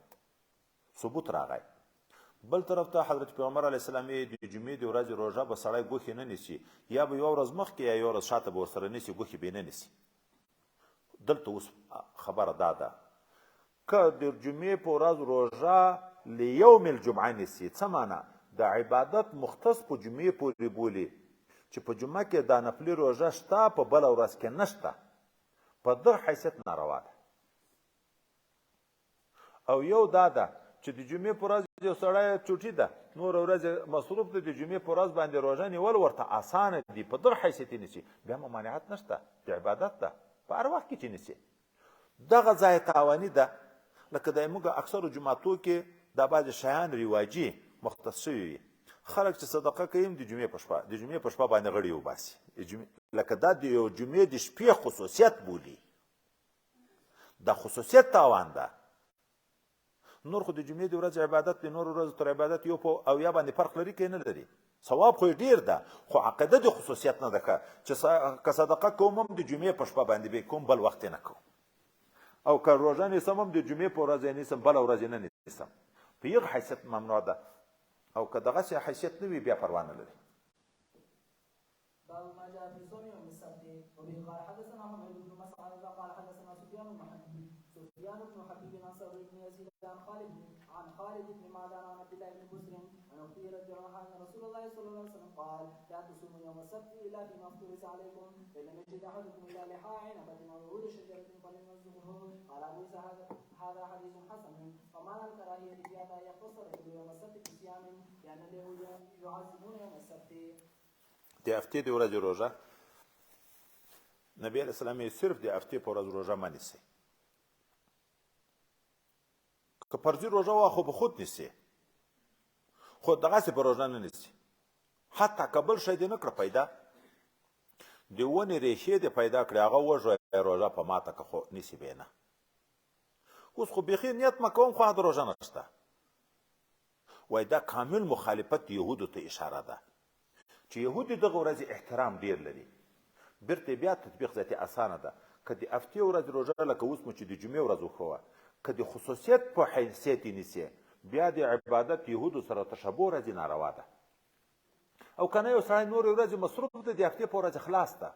ثبوت راغی. بل طرف ته حضرت پیغمبر علیه السلام یې د جمعې د ورځې روژه به سړی ګوښې نه نیسي، یا به یوه ورځ مخکې یا یوه ورځ شاته به ورسره نیسي، ګوښې به یې نه نیسي. دلته اوس خبره دا ده که د جمعې په ورځ روژه لیوم الجمعه نیسي، څه معنا؟ د عبادت مختص په جمعې پورې بولي چې په جمعه کې دا نفلي روژه شته، په بله ورځ کې نشته، په دغه حیثیت ناروا ده. او یو دا ده چې د جمعې په ورځ یو سړی چوټي ده، نوره ورځ مصروف ده، د جمعې په ورځ باندې روژه نیول ورته اسانه دي، په دغه حیثیت یې نیسي، بیا ممانعت نشته، د عبادت ده په هر وخت کې چې نیسي. دغه ځای تاواني ده، لکه د موږ اکثرو جوماتو کې دا بعضې شیان رواجي مختص شوي وي، خلک چې صدقه کوي د جمعې په شپه، د جمعې په شپه باندې غړي وباسي، لکه دا د یو جمعې د شپې خصوصیت بولي، دا خصوصیت تاوان ده. نور خو د جمعې د ورځې عبادت د نورو ورځو تر عبادت یو په او یا باندې فرق لري که نه لري، ثواب خو یې ډېر ده، خو عقیده د خصوصیت نه ده ښه چې که صدقه کوم هم د جمعې په شپه باندې به کوم، بل وخت یې نه کوم، او که روژه نیسم هم د جمعې په ورځ یې نیسم، بله ورځ یې نه نیسم، په یو حیثیت ممنوع ده. او که دغسې حیثیت نه وي بیا پروا نه لري. باب ما جاء في صوم يوم السبت. وبه قال حدثنا حميد بن مسعدة قال حدثنا سفيان بن حبيب عن ثور بن يزيد عن خالد بن معدان عن عبد الله بن بسر عن أخته رضي الله عنها أن رسول الله صلى الله عليه وسلم قال لا تصوموا يوم السبت إلا فيما افترض عليكم، فإن لم يجد أحدكم إلا لحاء عنبة أو عود شجرة فليمزقه. قال أبو عيسى هذا حديث حسن. ومعنى الكراهية في هذا أن يختص الرجل يوم السبت بصيام لأن اليهود يعظمون يوم السبت. د هفتې د ورځې روژه نبی علیه السلام یې صرف د هفتې په ورځ روژه مه نیسئ، که فرضي روژه وه خو به خود نیسي، خو دغسې په روژه نه نیسي، حتی که بل شی دې نه کړه پیدا، د ونې ریښې دې پیدا کړې هغه وژویه روژه په ماته که، خو نیسي به یې نه. اوس خو بیخي نیت مه کوم خو د روژه نشته. وایي دا کامل مخالفت یهودو ته اشاره ده چې یهود دغه ورځې احترام ډېر لري، بیرته بیا تطبیق ذاتي اسانه ده. که د هفتې ورځې روژه لکه اوس مو چې د جمعې ورځ وښوه، که د خصوصیت په حیثیت یې نیسې بیا د عبادت یهودو سره تشبه ورځې ناروا ده. او که نه یو سړی نورې ورځې مصروف ده، د هفتې په ورځ خلاص ده.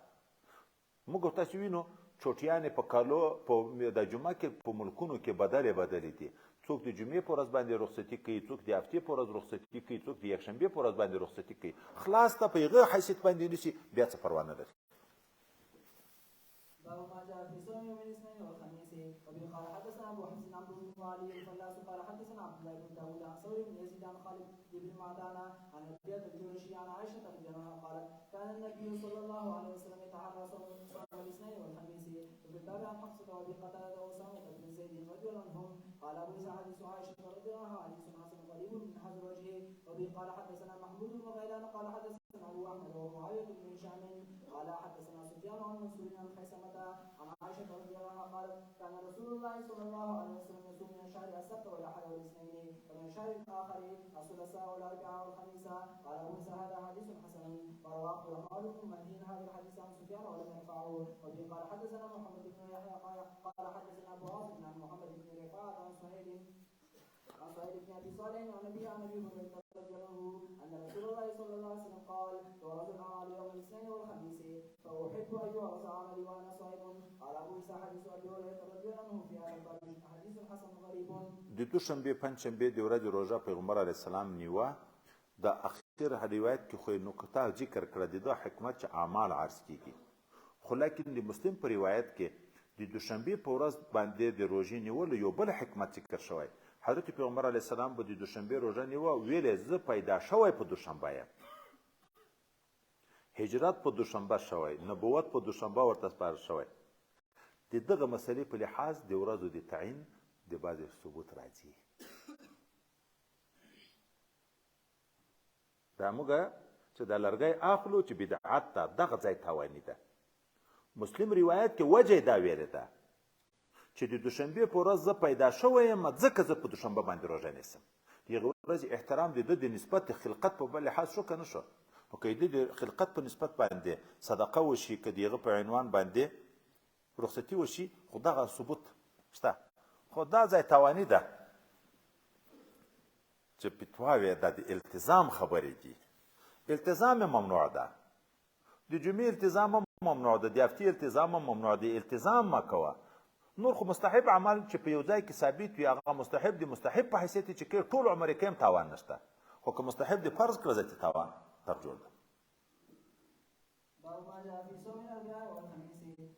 موږ تاسو وینو چوټیانې په کالو په د جمعه کې په ملکونو کې بدلې بدلې دي، څوک د جمعې په ورځ باندې رخصتي کوي، څوک د هفتې په ورځ رخصتي کوي، څوک د یکشنبې په ورځ باندې رخصتي کوي، خلاص ته په هغه حیثیت باندې نیسي، بیا څه پروا نه لري. باب ما جاء في صوم يوم الاثنين والخميس. وبه قال حدثنا ابو حفص عمرو بن علي الفلاس قال حدثنا عبد الله بن داود عن ثور بن يزيد عن خالد بن معدان عن ربيعة الجرشي عن عائشة رضي الله عنها قالت كان النبي صلى الله عليه وسلم يتحرى صوم الاثنين والخميس. وفي الباب عن حفصة وابي قتادة وأسامة بن زيد رضي الله عنهم قال ابو عيسى حديث عائشة رضي الله عنها حديث حسن غريب من هذا الوجه. وبه قال حدثنا محمود بن غيلان قال حدثنا ابو احمد ومعاوية بن هشام قال حدثنا سفيان عن منصور عن خيثمة عن عائشة رضي الله عنها قالت كان رسول رسول الله صلى الله عليه وسلم يصوم من الشهر السبت والأحد والاثنين، ومن الشهر الآخر الثلاثاء والأربعاء والخميس. قال أبو عيسى هذا حديث حسن. وروى عبد الرحمن بن مهدي هذا الحديث عن سفيان ولم يرفعه. وبه قال حدثنا محمد بن يحيى قال حدثنا أبو عاصم عن محمد بن رفاعة عن سهيل بن أبي صالح عن أبي هريرة رضي الله عنه أن رسول الله صلى الله عليه وسلم قال: تعرض الأعمال يوم الاثنين والخميس، فأحب أن يعرض عملي وأنا صائم. قال أبو عيسى حديث أبي هريرة رضي الله عنه في هذا الباب حديث حسن غريب. د دوشنبې پنجشنبې د ورځې روژه پیغمبر علیه السلام نیوه. د اخر روایت کې خو یې نقطه ذکر کړه د ده حکمت چې اعمال عرض کیږي، خو لیکن د مسلم په روایت کې د دوشنبې په ورځ باندې د روژې نیولو یو بل حکمت ذکر شوی. حضرت پیغمبر علیه السلام به د دوشنبې روژه نیوه، ویلې زه پیدا شوی په دوشنبه یم، هجرت په دوشنبه شوی، نبوت په دوشنبه ورته سپارل شوی. د دغه مسئلې په لحاظ د ورځو د تعین د بعضې ثبوت راځي. دا موږ چې دا لرګی اخلو چې بدعت ته دغه ځای تاواني ده. مسلم روایت کې وجه یې دا ویلې ده چې د دوشنبې په ورځ زه پیدا شوی یم، ځکه زه په دوشنبه باندې روژه نیسم. د هغې ورځې احترام د ده د نسبت د خلقت په بل لحاظ شو که نه شو؟ نو که د ده د خلقت په نسبت باندې صدقه وشي، که د هغه په عنوان باندې رخصتي وشي، خو دغه ثبوت شته. خو دا ځای تاواني ده چې فتواوې دا د التزام خبرې دي. التزام یې ممنوع ده، د جمعې التزام هم ممنوع ده، د هفتې التزام هم ممنوع دی. التزام مه کوه. نور خو مستحب عمل چې په یو ځای کې ثابت وي هغه مستحب دی، مستحب په حیثیت چې کوي ټول عمر یې کوي هم تاوان نشته، خو که مستحب دی فرض کړه ځکه تاوان تر جوړ ده. باب ما جاء في صوم الأربعاء والخميس.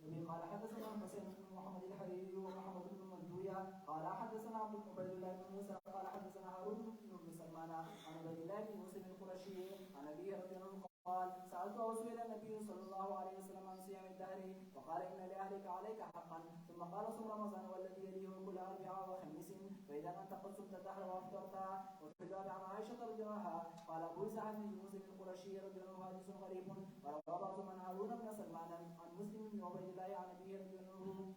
وبه قال حدثنا الحسين بن محمد الحريري ومحمد بن مندوية قال حدثنا عبد عبيد الله بن موسى قال حدثنا هارون بن سلمان عن عبيد الله بن مسلم القرشي عن أبيه رضي الله عنه قال: سألت أو سئل النبي صلى الله عليه وسلم عن صيام الدهر فقال: إن لأهلك عليك حقا. ثم قال: صم رمضان والذي يليه كل أربعاء وخميس، فإذا أنت قد صمت الدهر وأفطرت. وفي الباب عن عائشة رضي الله عنها قال أبو عيسى حديث مسلم القرشي رضي الله عنه حديث غريب. وروى بعضهم عن هارون بن سلمان عن مسلم بن عبيد الله عن أبيه رضي الله عنه.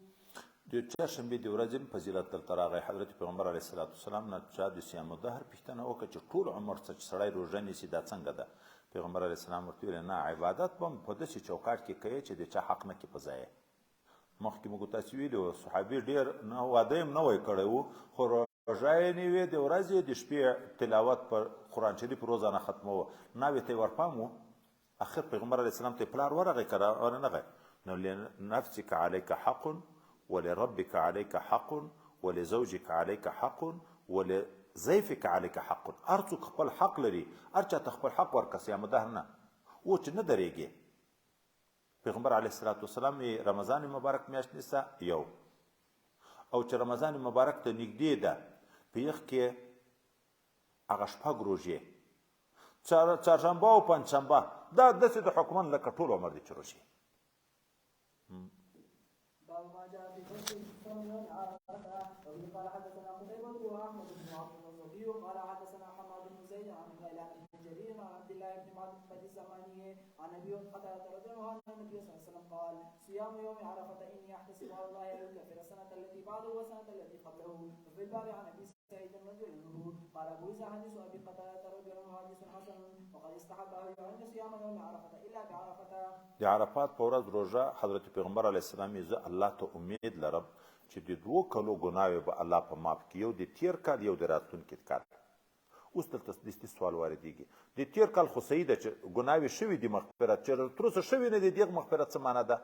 د چهارشنبې د ورځې فضیلت دلته راغی. حضرت پیغمبر علیه الصلاة والسلام نه چا د صیام الدهر پوښتنه وکړه چې ټول عمر څه چې سړی روژه نیسي دا څنګه ده؟ پیغمبر علیه السلام ورته وویل: نه، عبادت به هم په داسې چوکاټ کې کوې چې د چا حق نه کې په ځای. مخکې موږ تاسې ویلي وو صحابي ډېر نه واده یې هم نه وای کړی و، خو روژه یې نیوې، د ورځې د شپې تلاوت پر قرآن شریف روزانه ختموه، ناوې ته یې ورپام و. اخر پیغمبر علیه السلام ته پلار ورغی که ورنغی، نو لنفسک علیک حق ولربک علیک حق ولزوجک علیک حق ولضیفک علیک حق. هر څوک خپل حق لري، هر چا ته خپل حق ورکړه، صیام الدهر نه و چې نه درېږي. پیغمبر علیه الصلاة والسلام یې رمضان مبارک میاشت نیسه یو، او چې رمضان مبارک ته نږدې ده په یخ کې هغه شپږ روژې، چهارشنبه او پنجشنبه، دا داسې د حکمن لکه ټول عمر دی چې روژې. باب ما جاء في فضل صوم يوم عرفة. وبه قال حدثنا قتيبة وأحمد بن عبد النبي قال حدثنا حماد بن زيد عن غيلان بن جرير عن عبد الله بن معبد الزماني عن أبي قتادة رضي الله عنه أن النبي صلى الله عليه وسلم قال: صيام يوم عرفة إني أحتسب على الله أن يكفر السنة التي بعده والسنة التي قبله. وفي الباب عن أبي سعيد رضي الله عنه قال أبو عيسى حديث أبي قتادة رضي الله عنه حديث حسن، وقد استحب أهل العلم صيام يوم عرفة إلا بعرفة. د عرفات په ورځ روژه حضرت پیغمبر علیه السلام یې زه الله ته امید لرم چې د دوو کلو ګناوې به الله په معاف کړي، یو د تیر کال یو د راتلونکي کال. اوس دلته دستي سوال واردېږي، د تیر کال خو صحیح ده چې ګناوې شوې دي مغفرت، چې تر اوسه شوې نه دي دغه مغفرت څه معنا ده؟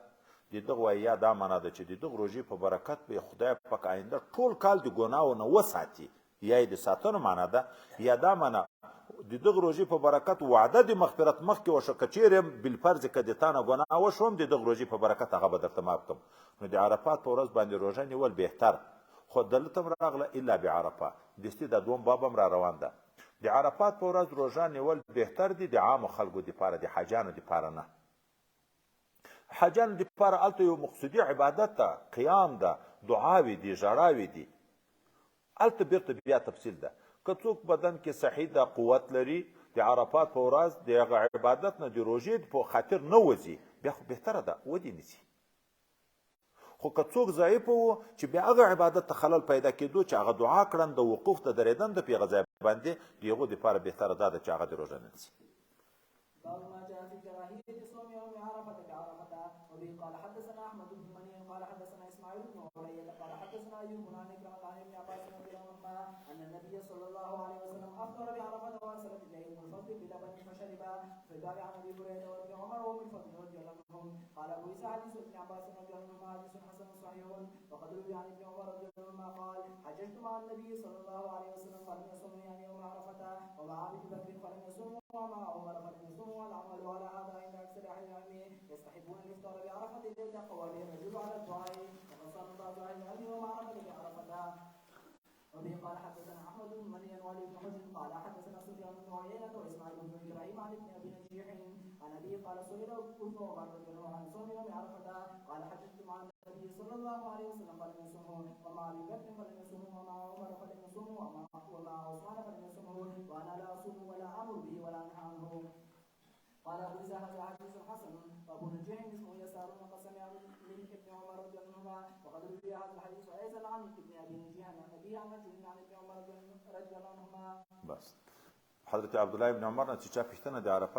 د دغه وایي یا دا معنا ده چې د دغه روژې په برکت به خدای پاک آینده ټول کال د ګناو نه وساتي، یا یې د ساتنو معنا ده، یا دا معنا د دغه روژې په برکت وعده د مغفرت مخکې وشوه، که چېرې هم بالفرض که د تا نه ګناه وشوم د دغه روژې په برکت هغه به درته معاف کړم. نو د عرفات په ورځ باندې روژه نیول بهتر، خو دلته هم راغله الا بعرفه، دستي دا دوم باب هم را روان ده. د عرفات په ورځ روژه نیول بهتر دي د عامو خلکو دپاره، د حاجانو دپاره نه. حاجانو دپاره هلته یو مقصودي عبادت ده، قیام ده، دعاوې دي، ژړاوې دي، هلته بېرته بیا تفصیل ده. که څوک بدن کې صحیح ده، قوت لري، د عرفات په ورځ د هغه عبادت نه د روژې په خاطر نه وځي، بیا خو بهتره ده ودې نیسي. خو که څوک ضعیف وو چې بیا هغه عبادت ته خلل پیدا کېدو چې هغه دعا کړن د وقوف ته درېدن د په هغه ځای باندې، د هغو دپاره بهتره دا ده چې هغه د روژه نه نیسي. باب ما جاء في كراهية صوم يوم عرفة بعرفة. وبه قال حدثنا أحمد بن منيع قال حدثنا إسماعيل بن علية قال حدثنا أيوب عن عكرمة عن ابن عباس رضي الله عنهما أن النبي صلى الله عليه وسلم أفطر بعرفة وأرسلت إليه أم الفضل بلبن فشرب. في الباب عن أبي هريرة وابن عمر وأم الفضل رضي الله عنهم. قال أبو عيسى حديث ابن عباس رضي الله عنهما حديث حسن صحيح. وقد روي عن ابن عمر رضي الله عنهما قال حججت مع النبي صلى الله عليه وسلم فلم يصم يعني يوم عرفة، ومع أبي بكر فلم يصوم، ومع عمر فلم يصوم. والعمل على هذا عند أكثر أهل العلم يستحبون الإفطار بعرفة إذا تقوى به الرجل على الدعاء. وقد صام بعض أهل العلم يوم عرفة بعرفة. وبه قال حدثنا أحمد بن منيع وعلي بن حجر قال حدثنا سفيان بن عيينة وإسماعيل بن إبراهيم عن ابن أبي نجيح عن أبيه قال سئل ابن عمر رضي الله عنه صوم يوم عرفة قال حججت مع النبي صلى الله عليه وسلم فلم يصمه، ومع أبي بكر فلم يصمه، ومع عمر فلم يصمه، ومع عثمان فلم يصمه، وأنا لا أصوم ولا آمر به ولا أنهى عنه. قال أبو عيسى هذا حديث حسن. وأبو نجيح اسمه يسار وقد سمع من ابن عمر رضي الله عنهما. وقد روي هذا الحديث أيضا عن ابن أبي نجيح عن أبيه عن رجل عن ابن عمر رضي الله عنهما. بس حضرت عبد الله ابن عمر نه چې چا پوښتنه د عرفه